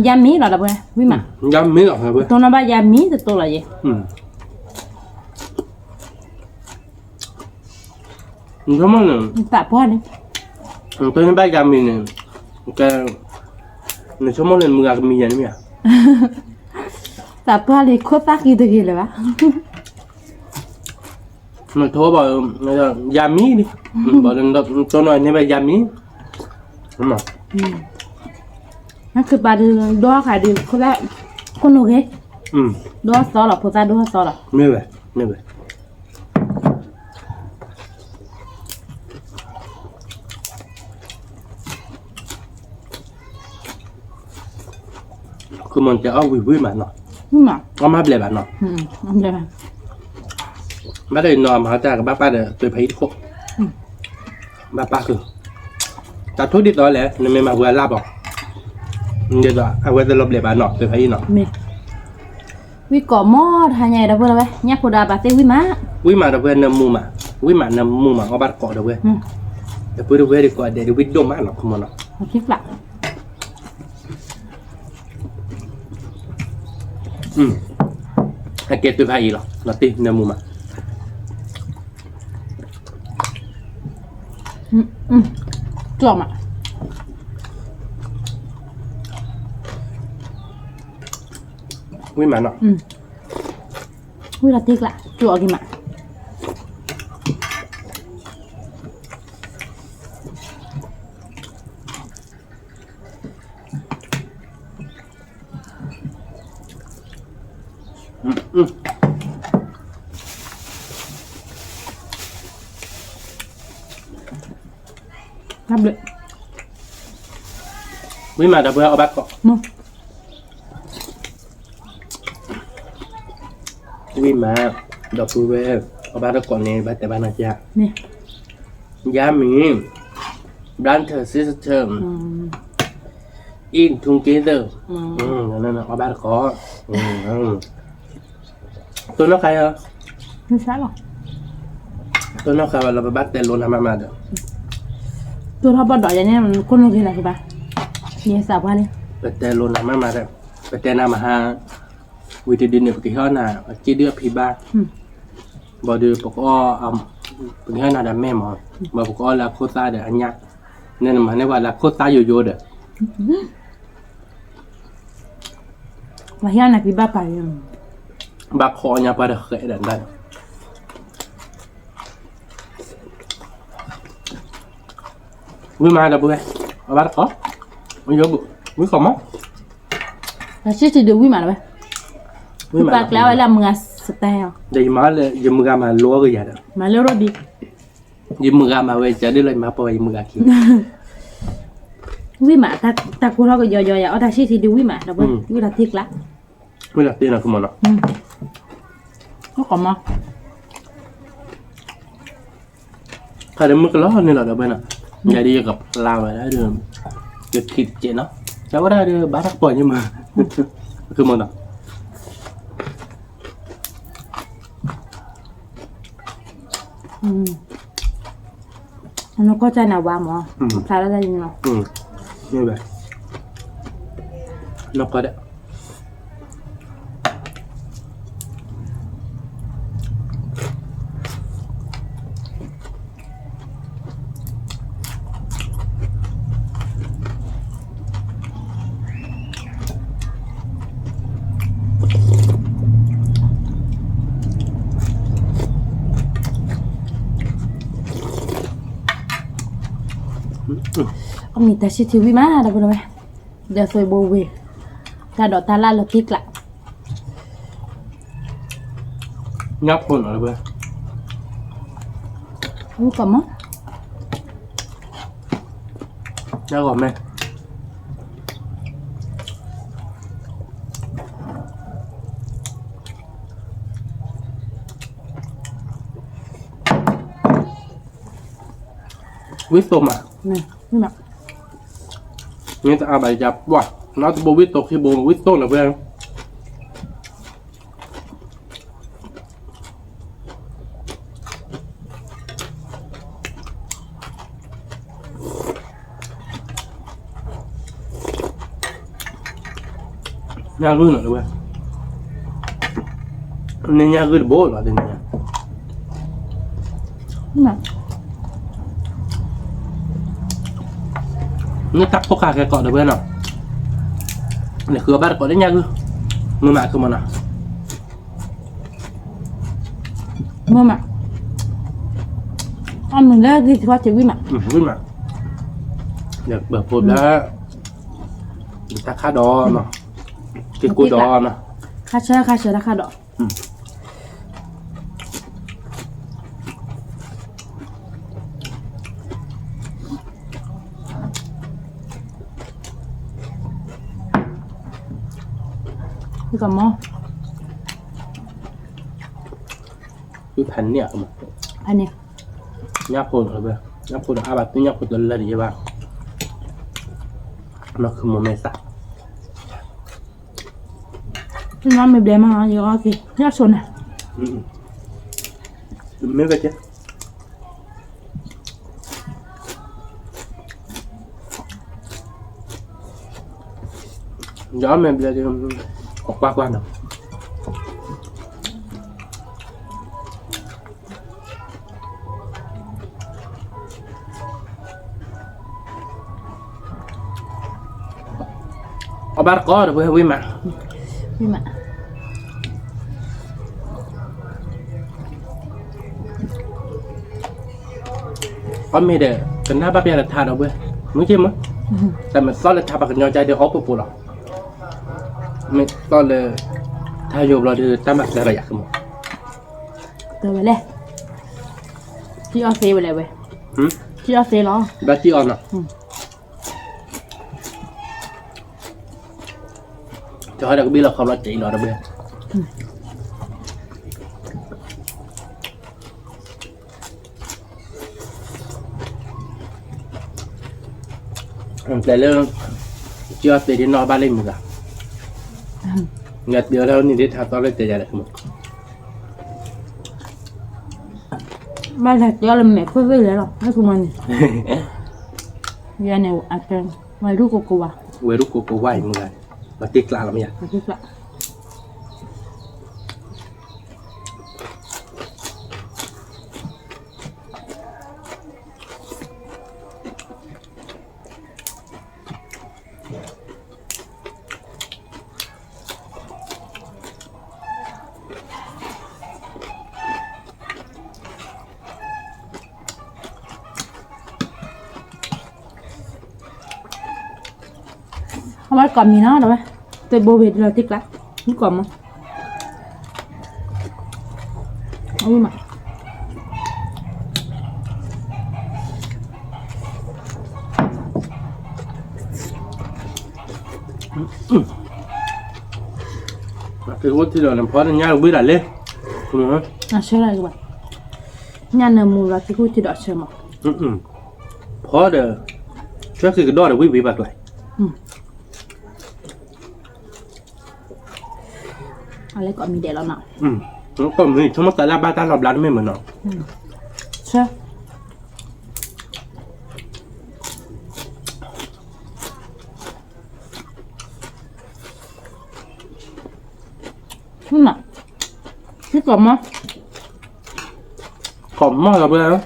ယါမံလီၤဒီပုၢ်ဝဲၢ် ဝံၣ်မး, ယါမံလီၤ တိၢ်နီၣ်ဘၣ်ယါမံတတိၢ်လီၤယဲ, နဆိကမိၣ်န့ၣ် သးပှၢ်န့ၣ် နဘၣ်ယါမံန့ၣ် ကဲ နဆိကမိၣ်န့ၣ် မုၢ်ဂၤကမံယၤန့ၣ်မ့ၢ်ဧါ, သးပှၢ်လံ ခိၣ်သၣ်ဃံတဂ့ၤလၢၤဘၣ် နထိဘၣ် ယါမံလံ, ဘၣ်တိၢ်နီၣ်န့ၢ်ဘၣ်ယါမံ, နကပၤဒုး ဒိၣ်ဃာ်ဒုး ခိၣ်သၣ် ခိၣ်နူာ်ဂ့ၤ, ဒိၣ်သီလီၤ ဖိသၣ်ဒိၣ်သီလီၤ, မ့ၢ်ဝဲ မ့ၢ်ဝဲ ကမီၤတဲအီၣ်ဝံၤဝံၤမးနီၤ, အီၣ်မ့ၢ်ဘျဲၣ်ဘၣ်နီၤ, ဘၣ်ဒီးနီၤမၤတၢ်ကဘၣ်ပာ်ဒီးသုးဖးအံၤတခိၣ်, ဘၣ်ပာ်က့ၤ, တၢ်ထိၣ်ဒ်သိးလဲၣ် နမ့ၢ်မၤပှၤလၢ်ဘၣ်, ဒ်သိးအဝဲသ့ၣ်လီၤဘျဲၣ်ဘၣ်နီၤ သုးဖးအံၤနီၤ ဝံၣ်ကိးမးတဟါညါအံၤဒီပုၢ်ဝဲၢ် ညၣ်ဖိဒီးအပၢ်သ့ၣ်ဝံၣ်မး, ဝံၣ်မးဒီပုၢ်ဝဲၢ်နၢမူမး, ဝံၣ်မးနၢမူမး အီၣ်ဘၣ်တကိးဒီပုၢ်ဝဲၢ်, ဒီပုၢ်ဒီဝဲၢ်ဒုးကိးဒဲးဒုးဝံၣ်ဒိၣ်မးနီၤ ခမီၤနီၤ, အကဲသုးဖးအံၤလီၤ လီၤတံၢ်နၢမူမး, ကၠီမး ဝံၣ်မးနီၤ, ဝံၣ်လီၤတံၢ်ကျါ ကၠီအီၤက့ၤမး ဝံၣ်မးဒီပုၢ်ဝဲၢ်အီၣ်ဘၣ်ကိး, ဝံၣ်မး ဒီပုၢ်ဝဲၢ် အီၣ်ဘၣ်တကိးန့ၣ် ဘၣ်တဲဘၣ်နၤက့, ယါမံၤ brother sister eat together အီၣ်ဘၣ်တကိး, တိၢ်နီၣ်ဃာ်ယၤ, တိၢ်နီၣ်ဃာ်ဝဲလၢပဘၣ်တဲလိာ်နၤမးမးဒီး, တိၢ်ထီၣ်ဘီၣ်ဒီးယၤန့ၣ် ကိၣ်နီၣ်ဂ့ၤလၢၤကဘၣ်, ယသးပှၢ်လံ, ပတဲလိာ်နၤမးမးဒီး, ပတဲနၤမဟါ ဝံၤတဒုန့ၣ် ပကဟ့ၣ်နၤ အစ့ဒုအဖံဘၣ်, ဘၣ်ဒီး ပကအီၣ်, ပကဟ့ၣ်နၤဒီးမဲာ်မး, ဘၣ်ပကအီၣ်လၢအခိၣ်သၣ်ဒီးအညၣ်, နမၤန့ၢ်ပှၤလၢအခိၣ်သၣ်ယိယိဒီး, ပှၤဟ့ၣ်နၤဖံဘၣ်ပာ်, ဘၣ်ခိးအီၣ်ညါပှၤဒီးဃဲးဒီး, ဝံၣ်မးဒီပုၢ်ဝဲၢ်, အဘၣ်တကိး, ဝံၣ်ကိးမး, တၢ်ဆံၣ်ထံဒုးဝံၣ်မးလီၤဝဲ, ဝံၣ်မးလီၤ, ပာ်ကျဲဝဲလၢအမုၢ်ဂၤ style ဒီးယမၤလၢယမုၢ်ဂၤမၤလိကယၤဒီး, မၤလိရိဒံး, ယမုၢ်ဂၤမၤဝဲကဒ်လၢယမၤပိာ်ဝဲယမုၢ်ဂၤခံ ဝံၣ်မး, တၢ်ကိၢ်ထီၣ်ကယီယီယၤ အီၣ်တၢ်ဆံၣ်ထံဒုးဝံၣ်မး ဒီပုၢ်ဝဲၢ်, ဝံၣ်လီၤတ့ကျး, ဝံၣ်လီၤတ့နီၤ ကမီၤနီၤ, အိၣ်ကမီၤ, ခါဒီးမုၢ်ကလီၤန့ၣ်လီၤ ဒီပုၢ်ဝဲၢ်နီၤ, ယၤဒ်ယကဖျါဝဲဒၣ်ဒီး ယခံတကဲးနီၤ, တၢ်ဝဲဒၣ်ဒီး ဘၣ်တၢ်ကပီၤညါမး, ကမီၤနီၤ. နကီၢ်ကၢ်နၤဝါမး, ဖျါလၢတၢ်ယံၤနီၤ, နကီၢ်ဒၣ် အမ့ၢ်တၢ်ဆံၣ်ထံဝံၣ်မး ဒီပုၢ်ဝဲၢ်, ဒီးသွဲဘိဝ့ၤ, တၢ်ဒိးတၢ်လၣ်လီၤတ့ကျး, ညၣ်ဖိနီၤ ဒီပုၢ်ဝဲၢ်, အိၣ်ကမီၤ ညၣ်ဂီၤမဲ ဝံၣ်သိမး, မ့ၢ်တအါဘၣ်ယၤပှၢ်, နီတဘိဝံၣ်သိခံဘိ ဝံၣ်သိလၢၤဝဲ ညၣ်ဂုၢ်နီၤ တဝဲ, န့ၢ်ညၣ်ဂုၢ်တဘိလီၤ တနံၤညါ, န့ၢ်တၢ်ဖိၣ်ဃာ်ခဲကိး တဝဲနီၤ, နဃုအီၣ်ဘၣ်တကိးလၢညၣ်ဂုၢ်, မုာ်မး ကမီၤနီၤ. မ့ၢ်မး, အမုာ်လၢဂံၢ်ထီၣ်ထံဝံၣ်မး, ဝံၣ်မး, ယပၢၤဖိဘျါ, ယတၢ်ခါဒီးနီၤ, က့ၤကိးဒီးနီၤ, ခါဆၢခါဆၢတၢ်ခါဒီး ကမီၤ, ဖဲန့ၣ်, ဖဲန့ၣ်, ညၣ်ဖိ, ညၣ်ဖိဒီးအါဘၣ်သုညၣ်ဖိတလၢတယဲဘၣ်, နီၢ်ခုမိၢ်မဲသး, သုနီၢ်မ့ၢ်ဘျဲမး ယအီၣ်က့ၤ ညၣ်ဆိန့ၣ်, မ့ၢ်ဝဲကဲ ယအီၣ်မ့ၢ်ဘျဲဒ်, ကွၢ်ကွၢ်နီၤ, အီၣ်ဘၣ်တကိး တဝဲဝံၣ်မး, ဝံၣ်မး, အီၣ်မ့ၢ်ဒီး ကနၣ်ဘၣ်ပျၢ်တထါဒီးဝဲ, မုၢ်က့မး, တၢ်မ့ၢ်သီၣ်လၢထါပှၤကညီကါဒီးအီၣ်ပူၤပူၤလီၤ, မ့ၢ်သီၣ်လၢ ထါယိာ်ဘျီဒီး တၢ်မၤကျဲဘၣ်ယၤကမီၤ, တဝဲလဲၣ်, ထံအီၣ်သ့ဝဲလဲၣ်ဝဲ, ထံအီၣ်သ့လီၤ, ဘၣ်ထံအီၣ်နီၤ, တဟီဒီးကဘံၣ်လီၤခီဘျီတ့လီၤ တဘ့ၣ် တဲလၢ ကၠီသ့ဒ်နီၢ်ဘၣ်လၢမုၢ်ဂၤ, ငါတဲအီၤလၢန့ၣ်ဒ်ထါသီလၢတဲယၤဒီး, ဘၣ်လဲၤတဲအီၤလၢမဲာ်ခိၣ်သ့ၣ်လဲၣ်လီၤ ဟဲကမီၤန့ၣ်, ယၤန့ၣ် ဝဲၤရူၢ်ကိးကိးဝါ, ဝဲၤရူၢ်ကိးကိးဝါအံၤမုၢ်ဂၤန့ၣ်, ပှၤတ့ကျးလီၤမ့ၢ်ယၤ, ပှၤတ့ကျး အဝဲကိးမံၤနီၤ တဝဲ, တဘိဝဲဒ်လီၤတ့ကျး, မုၣ်ကိးမး, အဝဲမး, က့ၤအိၣ်ထံဒီးနဖီတညၣ်ဝံၤဒၣ်လဲၣ်, အဆၢလၢကဘၣ်, ညၣ်နၢမူလီၤက့ၤအိၣ်ထံဒီးအဆၢမး, ဖီဒီး, ဆၢက့ၤကဒီးဒီးဝံၣ်ဝံၣ်ဘၣ်ကျါ အလဲၤကိးမံၤဒဲးလီၤနီၤ, ကိးမံၤဆိကမိၣ်သးလၢအဘၣ်တၢ်လီၤဘျါတမ့ၢ်မးနီၤ, ဆၢ ကိးမီၢ်, ကိးမီၢ်လီၤပှဲၤ, မ့မ့ၢ်ဒီးခိၣ်လ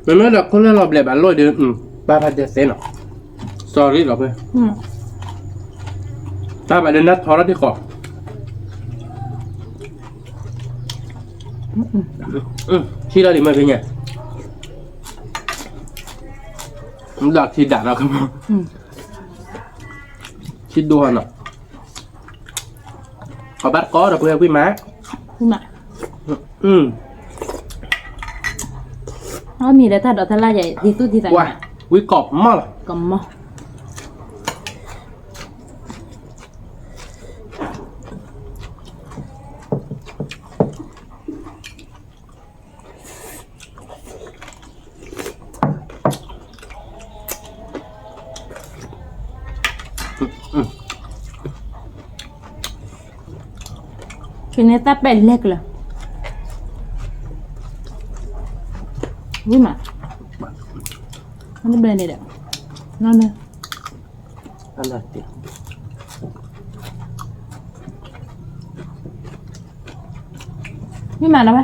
ၢလီၤဘျဲးဘၣ်လိၣ်ဒီး, ပၢ်ဖးဒဲးသ့နီၤ, sorry လီၤပှဲၤ, တၢ်ဘၣ်ဒီးနၢ်ထီထီၣ်ထံဃီ, ထံလီၤဒံးမ့ၢ်ဖဲညါ, ဒီးထံဒၣ်ဒီး, ထံဒိၣ်နီၤ, အဘၣ်တကီဒီးပှဲၤဝံၣ်မး, အီၣ်မ့ၤဒီးတၢ်ဒိးတၢ်လၢ်ယဲ ဒ်သူၣ်ဒ်သး, ဝံၣ်ကိးမီၢ်လီၤ, ကိးမီၢ် ကန့ၢ်တၢ်ပဲာ်လဲၢ်ကလၢာ်, ဝံၣ်မး, နဘျဲ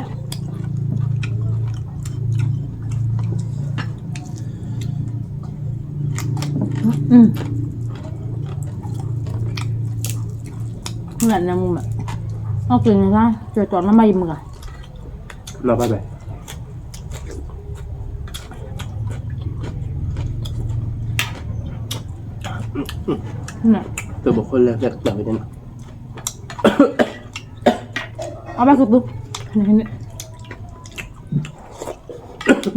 ၣ်န့ၣ်ဒီး, နီၢ်န့ၣ် မ့ၢ်မၤလီၤဝဲ, အီၣ်က့ၤန့ၣ်, ကဲၤတီၤနီၢ်မးယမုာ်ဂၤ, နီၢ်ဘၣ်ဘဲ တဘိခိၣ်လၢကတၢၢ်ဝဲန့ၣ်နီၤ, အဘၣ်ကပူၤ, မ့ၢ်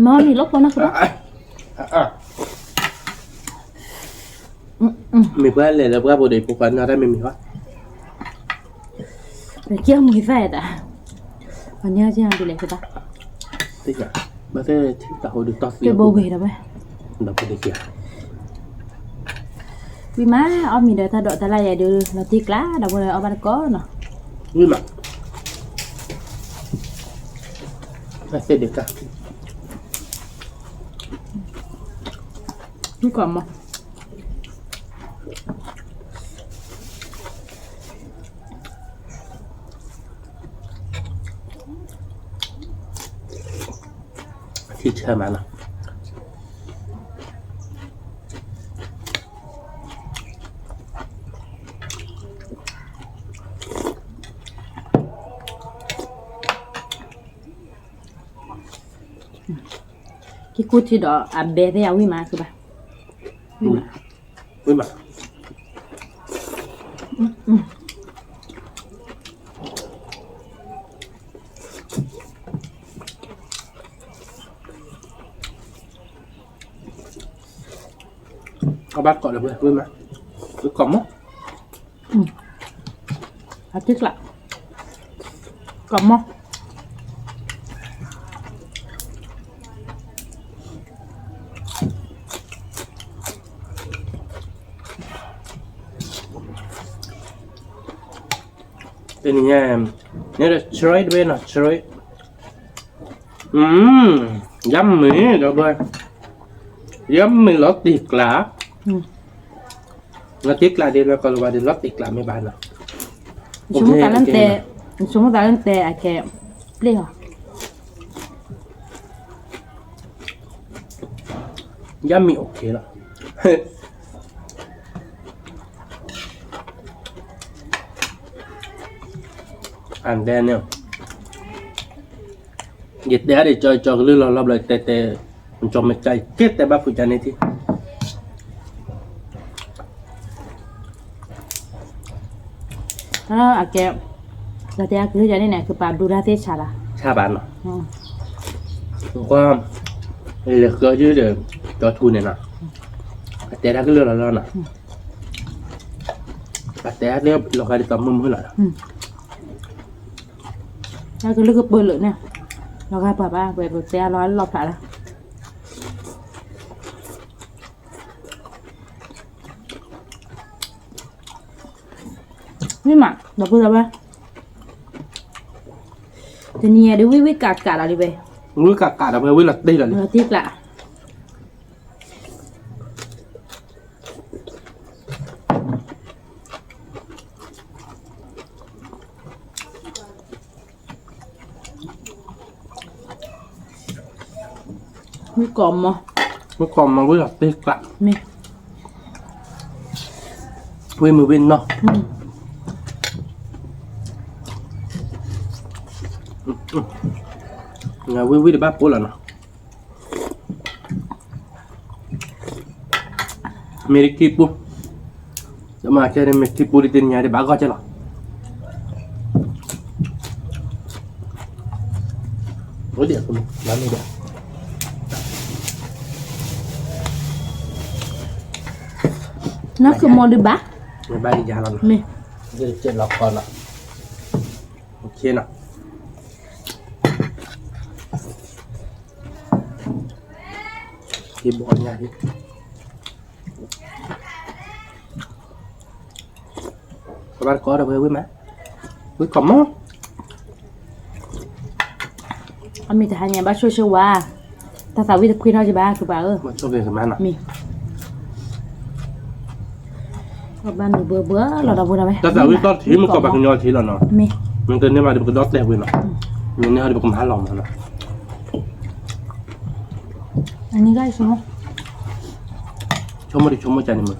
မံၤလီၤပှၤနီၢ်ကပူၤ, မ့ၢ်ပှၤလဲၤလၢပှၤဘိးဒီးဖိခွါနီၢ်တၢ်မ့ၢ်မံၤဟီ, ကဲမုာ်သၣ်တၢ်, ပှၤန့ၢ်အီၣ်ကဲဒ်လဲၣ်ကဘၣ်, ဘၣ်သ့ၣ်ထံတၢ်ဟိဒုးတီၢ်သံဘိဝဲဒီးဝဲ, ဒီးပှၤန့ၢ်ကဲ ဝံၣ်မး အီၣ်မ့ၤဒီးတၢ်ဒိးတၢ်လၢ်ယဲဒုး လီၤတံၢ်ကျါ ဒီးပှၤအီၣ်ဘၣ်တကိးနီၤ, ဝံၣ်မး, အသ့ၣ်ဒုးကါ, ဝံၣ်ကွၢ်မး ထံဆၢမးနီၤ, က့ၤကူထံဒီးအဘဲသ့ၣ်အဝံၣ်မးကဘၣ်, ဝံၣ်မး, ဝံၣ်မး အဘၣ်ကိးဒီးဝံၣ်မး, ဝံၣ်ကိးမး, အတံၢ်ကျါ, ကိးမး တနံၤညါ, န့ၣ်ဒီး ဆှၢတဘ့ၣ်နီၤ ဆှၢ, ယမ့ၢ်ဒီးဘၣ်, ယမ့ၢ်လီၤတံၢ်ကျါ, လီၤတံၢ်ကျါဒ်လၢကီၢ်လီၤဝါဒီး လီၤတံၢ်ကျါမ့ၢ်ဘၣ်နီၤ, ဆိကမိၣ်သးလၢနတဲ, ဆိကမိၣ်သးလၢနတဲအကဲ, ပျ့ၢ်လီၤ ယမ့ၢ် okay လီၤ, အဒဲန့ၣ်, ယတဲအါဒံးကၠီကၠီကလုၢ်လီၤလီၤဘျီတဲတဲ, ကၠီမ့ၢ်ကၠီက့တဲဘၣ်ဖုးကၠီန့ၣ်ထံ အကဲ, ဒီးတဲအကလုၢ်ယၤန့ၣ်န့ၣ် ကပာ်ဒူတၢ်သ့ၣ်ဆါဘၣ်, ဆါဘၣ်နီၤ, ကွၢ်, လဲၤဃၢယုၢ်ဒီး ကၠီထူန့ၣ်နီၤ, အတဲတၢ်ကလုၢ်လီၤလီၤနီၤ, အတဲတၢ်လၢလီၤဂာ်ဒ်သိးမုၢ်မုၢ်လီၤ, တၢ်ကလုၢ်ကပၢၤလၢာ်န့ၣ်, လီၤဂာ်ပှၤဘၣ် ပတဲလီၤလီၤဖျးလၢ ဝံၣ်မး ဒီပုၢ်ဒီဝဲၢ်, တနံၤညါဒ်ဝံၣ်ဝံၣ်ကးကးလီၤဒ်ဝဲ, ဝံၣ်ကးကးဒီးဝဲ ဝံၣ်လီၤတ့ၢ်လီၤလံ, လီၤတ့ၢ်ကျး ဝံၣ်ကိးမီၤ, ဝံၣ်ကိးမီၤ ဝံၣ်လီၤတ့ၢ်ကျး, မ့ၢ် ဝံၣ်မုၢ်ဝံၣ်နီၢ်, ဝံၣ်ဝံၣ်တဘၣ်ပိလီၤနီၤ, မ့ၢ်တခံပူ, မ့ၢ်ခံပူဒ်တနံၤညါဒ်ဘၣ်ဂီၢ်ကဲလီၤ, အိၣ်ဒံး, နၢ်ကမီၤဒ်ဘၣ်, ဘၣ်ယၤလီၤ, မ့ၢ် လီၤခီနီၤ, ကဘီညါဒ် ကဘၣ်တကီဒီးဝဲဝံၣ်မး, ဝံၣ်ကိးမီၤ, အမ့ၢ်တဟါညါဘၣ်ဆိၣ်ဆိၣ်ဝါ, တၢ်သးဝံၣ်တခွံထီၣ်ကဘၣ်ကဘၣ်ဧၢ, မ့ၢ် ဘၣ်မုာ်ဘှၢဘှၢလီၤဒီပုၢ်ဒီဝဲၢ်, တၢ်သးဝံၣ်သီၣ်ထံမ့ၢ်ကီးပှၤကညီထံလီၤနီၤ, မ့ၢ် မ့ၢ်တန့ၢ်ဘၣ်ဒီးပကဒီၣ်တဲာ်ဝံၤနီၤ, မ့ၢ်န့ၢ်ဟီဒီးပကမၤလီၤမးနီၤ, အန့ၣ်ကဆိကမိၣ်, ဆိကမိၣ်ဒ်ဆိကမိၣ်ကန့ၣ်မး ဒီး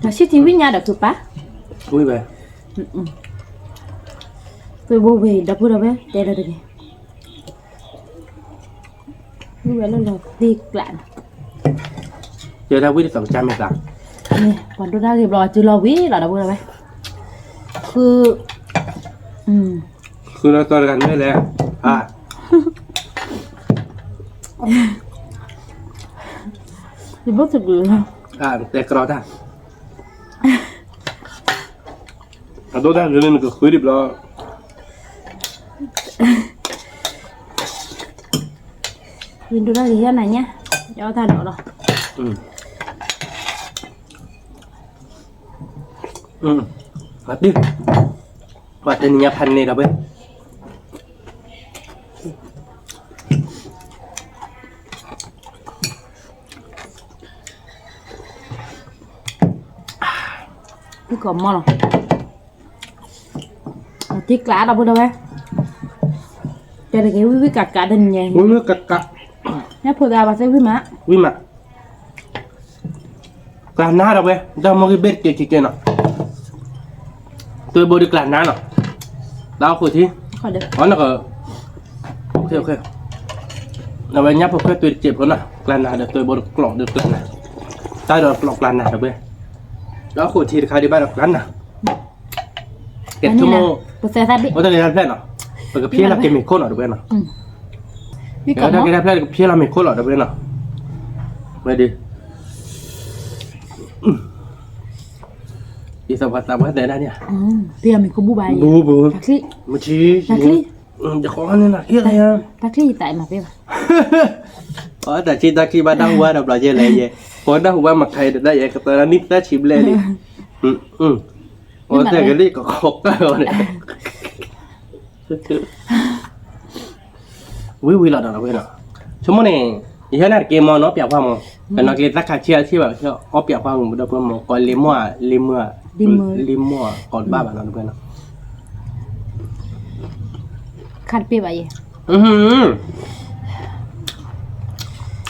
ဆံၣ်ထံဝံၣ်ညါဒီးသုပၢ်, ဝံၣ်ဝဲ, သုဘိဝဲဒီပုၢ်ဒီဝဲၢ်တဲလၢတဂ့ၤ, ဝံၣ်ဝဲလၢလီၤသ့ကျးန့ၣ်, တဲဒၣ်ဝံၣ်တသီးကစၢ်မဲာ်သး, ပှၤဒိၣ်တၢ်ဂ့ၤဘျီအစုလီၤဝံၤလီၤဒီပုၢ်ဒီဝဲၢ်, ဃု ဃုလီၤသီတဂၤန့ၣ်လဲၣ်, အါ ယဘိၣ်သဘုးလီၤ, အါ တဲကြီတၢ်, အဒိၣ်တၢ်ဂ့ၤလၢနကဃုဒံးဘျီ, ယဒိၣ်တၢ်ဂ့ၤယဲၢ်နၤညါ, ယအီၣ်တၢ်ဒီးလီၤ, အတံၢ်, ပှၤတနံၤညါဖးန့ၣ်ဒီးဝဲ ဝံၣ်ကိးမီၤလီၤ, တံၢ်ကျးဒီပုၢ်ဒီဝဲၢ်, တဲတက့ၢ် ဝံၣ်ဝံၣ်ကးကးတနံၤညါ, ဝံၣ်ဝံၣ်ကးကး, ညၣ်ဖိသၣ်ဘၣ်သ့ၣ်ဝံၣ်မး, ဝံၣ်မး ကျါနၤဒီးဝဲ, ဒီးမ့ၢ်ဂ့ၤဘ့ၣ်တက့ၢ်က့ၤက့ၤနီၤ, သွဲဘိဒ်ကျါနၤနီၤ, တၢ်အိၣ်ဃိထံ, အနက, အဝဲညၣ်ဖိခွဲးသွဲတက့ၢ်ဖိနီၤ, ကျါနၤဒီးသွဲဘိတကျိးဒီးကျါနၤ, တၢ်ဒီးကျိးကျါနၤဒီးဝဲ, တၢ်အိၣ်ဃိထံတခါဒံးဘၣ်ဒီးကျါနၤ ကဲဆိကမိၣ်, အိၣ်တၢ်ဂ့ၤတၢ်ဖျဲၣ်နီၤ, ပကဖျဲလီၤက့ၤမ့ၤခိၣ်နီၤဒီးဝဲနီၤ, တၢ်ဂ့ၤတၢ်ဖျဲၣ်ကဖျဲလီၤမ့ၤခိၣ်လီၤဒီးဝဲနီၤ, ဝဲဒ် ယသးပှၢ်သးပှၢ်တဲဒၣ်န့ၣ်, ဖဲအမံၤကဘူၣ်ဘၣ်, ဘူဘူ, တၢ်ချံ, မုၢ်ဆံ, တၢ်ချံ, ယဃီန့ၣ်နၤ ဟ့ၣ်လၢယၤ, တၢ်ချံယသးအံၤမၤဖဲဘၣ်, အတၢ်ဆံတၢ်ချံဘၣ်တၢ်ဟူဘၣ်ဒီးဘျီယဲလဲၣ်ယဲ, ဃီတၢ်ဟူဘၣ်မၤခါအံၤတဒၣ်ယဲ ကသီဒၣ်နံၣ်သၢဆံဘျဲၣ်လံ, အီၣ်တၢ်ဂ့ၤလံကခီကၢ်လီၤန့ၣ် ဝံၤဝံၤလီၤဒီးဝဲနီၤ, ဆိကမိၣ်န့ၣ်, ယဟဲနၤတက့ၢ်မ့ၢ်နီၢ်ပၠးခွါမ့ၢ်, ကနီၢ်က့ၤသၣ်ခါဆံးအဆံးဘၣ်, အီၣ်ပၠးခွါမ့ၢ်ဒီးပှၤမ့ၢ် ကီးလ့မ့ၢ်ဧါ, လ့မ့ၢ်ဧါ, လ့မ့ၢ်ဧါ, ကီးတဘၣ်ဘၣ်နီၤတပှဲၤနီၤ, ခါတပ့ၢ်ဘၣ်ယဲ,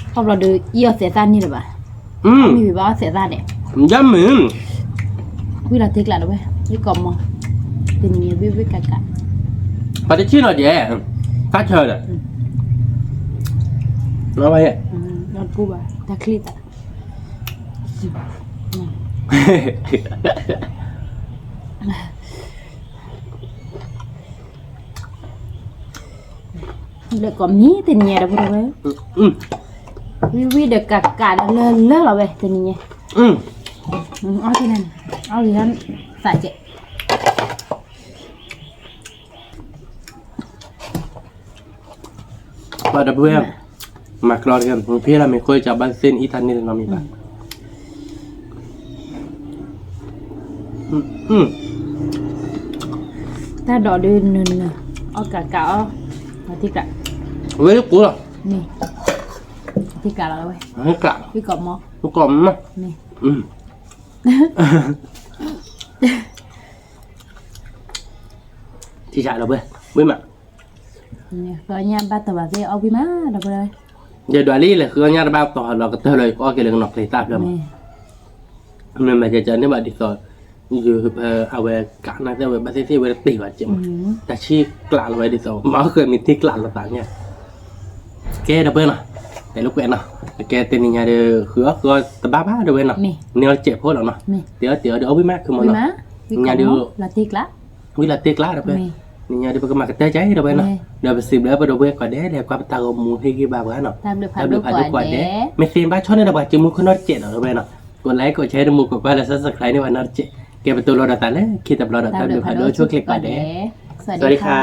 ခီဖျိဒီးအီၣ်သဲးသၣ်န့ၣ်လၢၤဘၣ်, မ့ၢ်ဘၣ်အီၣ်သဲးသၣ်န့ၣ်, ယမ့ၢ် ဝံၤလီၤတ့ကျးလၢၤဝဲ, ယကိးမီၤ, တနံၤညါဘ့ၣ်ဘ့ၣ်ကးကး, ပှၤတဆံၣ်နီၤယဲ, ကါဆၢဒီး, ဘၣ်ယဲ, တၢ်ချံသး, လၢကိးမံၤတနံၤညါဒီပုၢ်ဒီဝဲၢ်, ဝံၤဝံၤဒီးကးကးဒီးလၢလၢလီၤဝဲတနံၤညါ, အီၣ်က့ၤန့ၣ်, အီၣ်က့ၤသးကဲး ပှၤဒီပုၢ်ဝဲၢ်, မၤကျီတဂ့ၤ, ဖဲလၢမ့ၢ်ဃိကဘၣ်သ့ၣ်နအံၣ်တၢ်န့ၢ်လၢနီတမံၤဘၣ်. တၢ်ဒိးဒုးနုာ်နုာ်, အီၣ်ကးကးအီၣ်, လီၤတံၢ်ကျး, ဝဲလၢကိးလီၤ, မ့ၢ်, လီၤတံၢ်ကျးလီၤဝဲ, ကျး, ကိးမီၤ, ကိးမီၤ, မ့ၢ် ထံၣ်ဆးဒီပုၢ်ဝဲၢ်, ဝံၤမး, ဃုအီၣ်ညၣ်ဘၣ်တီၤဘၣ်သ့ၣ်အီၣ်ဝံၤမးဒီပုၢ်ဝဲၢ်, ယဒွးလံလၢဃုအီၣ်ညၣ်တဘၣ်တီၤလီၤကတၢၢ်လီၤ ယကအီၣ်က့ၤလၢကနီၤကျဲၤတၢ်ဖျၢၣ်မး, မ့ၢ်မးကကန့ၢ်ဘၣ်ဒ်သိး, အဝဲကးနၢ်သ့ၣ်ဝဲဘၣ်သ့ၣ်သ့ၣ်ဝဲတတ့ၢ်ဘၣ်ကဲးမး, တၢ်ဆံၣ်ကျးလီၤဝဲဒ်သိး မၤအီၣ်ဃုာ်မ့ၢ်တ့ၢ်ကျးလီၤသးညါ, ကဲဒီပုၢ်ဝဲၢ်နီၤ, တဲလိာ်ကွဲးနီၤ, ကဲတနံၤညါဒီး ဃုအီၣ်ဃုအီၣ်တဘၣ်ဘၣ်ဒီပုၢ်ဝဲၢ်နီၤ, န့ၢ်အီၣ်တစဲးဖိလီၤနီၤ, တဲအီၣ်တဲအီၣ်ဒီးအီၣ်ဝံၤမး ခုမီၤနီၤ, နံၤညါဒီး ဝံၤလီၤတ့ၢ်ကျးဒီပုၢ်ဝဲၢ်, နံၤညါဒီးပကမၤကတၢၢ်ကဲဒီပုၢ်ဝဲၢ်နီၤ, ဒီးပစံးဘျုးပဒီပုၢ်ဝဲၢ်ကိးဂၤဒဲး လၢကွၢ်ပတၢ်ဂီၤမူဟ့ၣ်ဂံၢ်ဘါပှၤနီၤ, တၢ်ဘျုးဖးဒိၣ်ကိးဂၤဒဲး, မ့ၢ်သ့ဘၣ်ဆီန့ၣ်ဒီးပှၤက့ၤမူခိၣ်နီတစဲးဒီးပုၢ်ဝဲၢ်နီၤ, ကိးlikeကိးshareတမူကိးကွၢ်လၢ subscribe န့ၢ်ပှၤနီတစဲး, ကဲပတိၢ်လီၤဒီးသးလၢခံတဘျီဒီး တၢ်ဘျုးဖးဒိၣ်ဆိၣ်ချ့ကိးဂၤဒဲး, စဝၤဒံခါ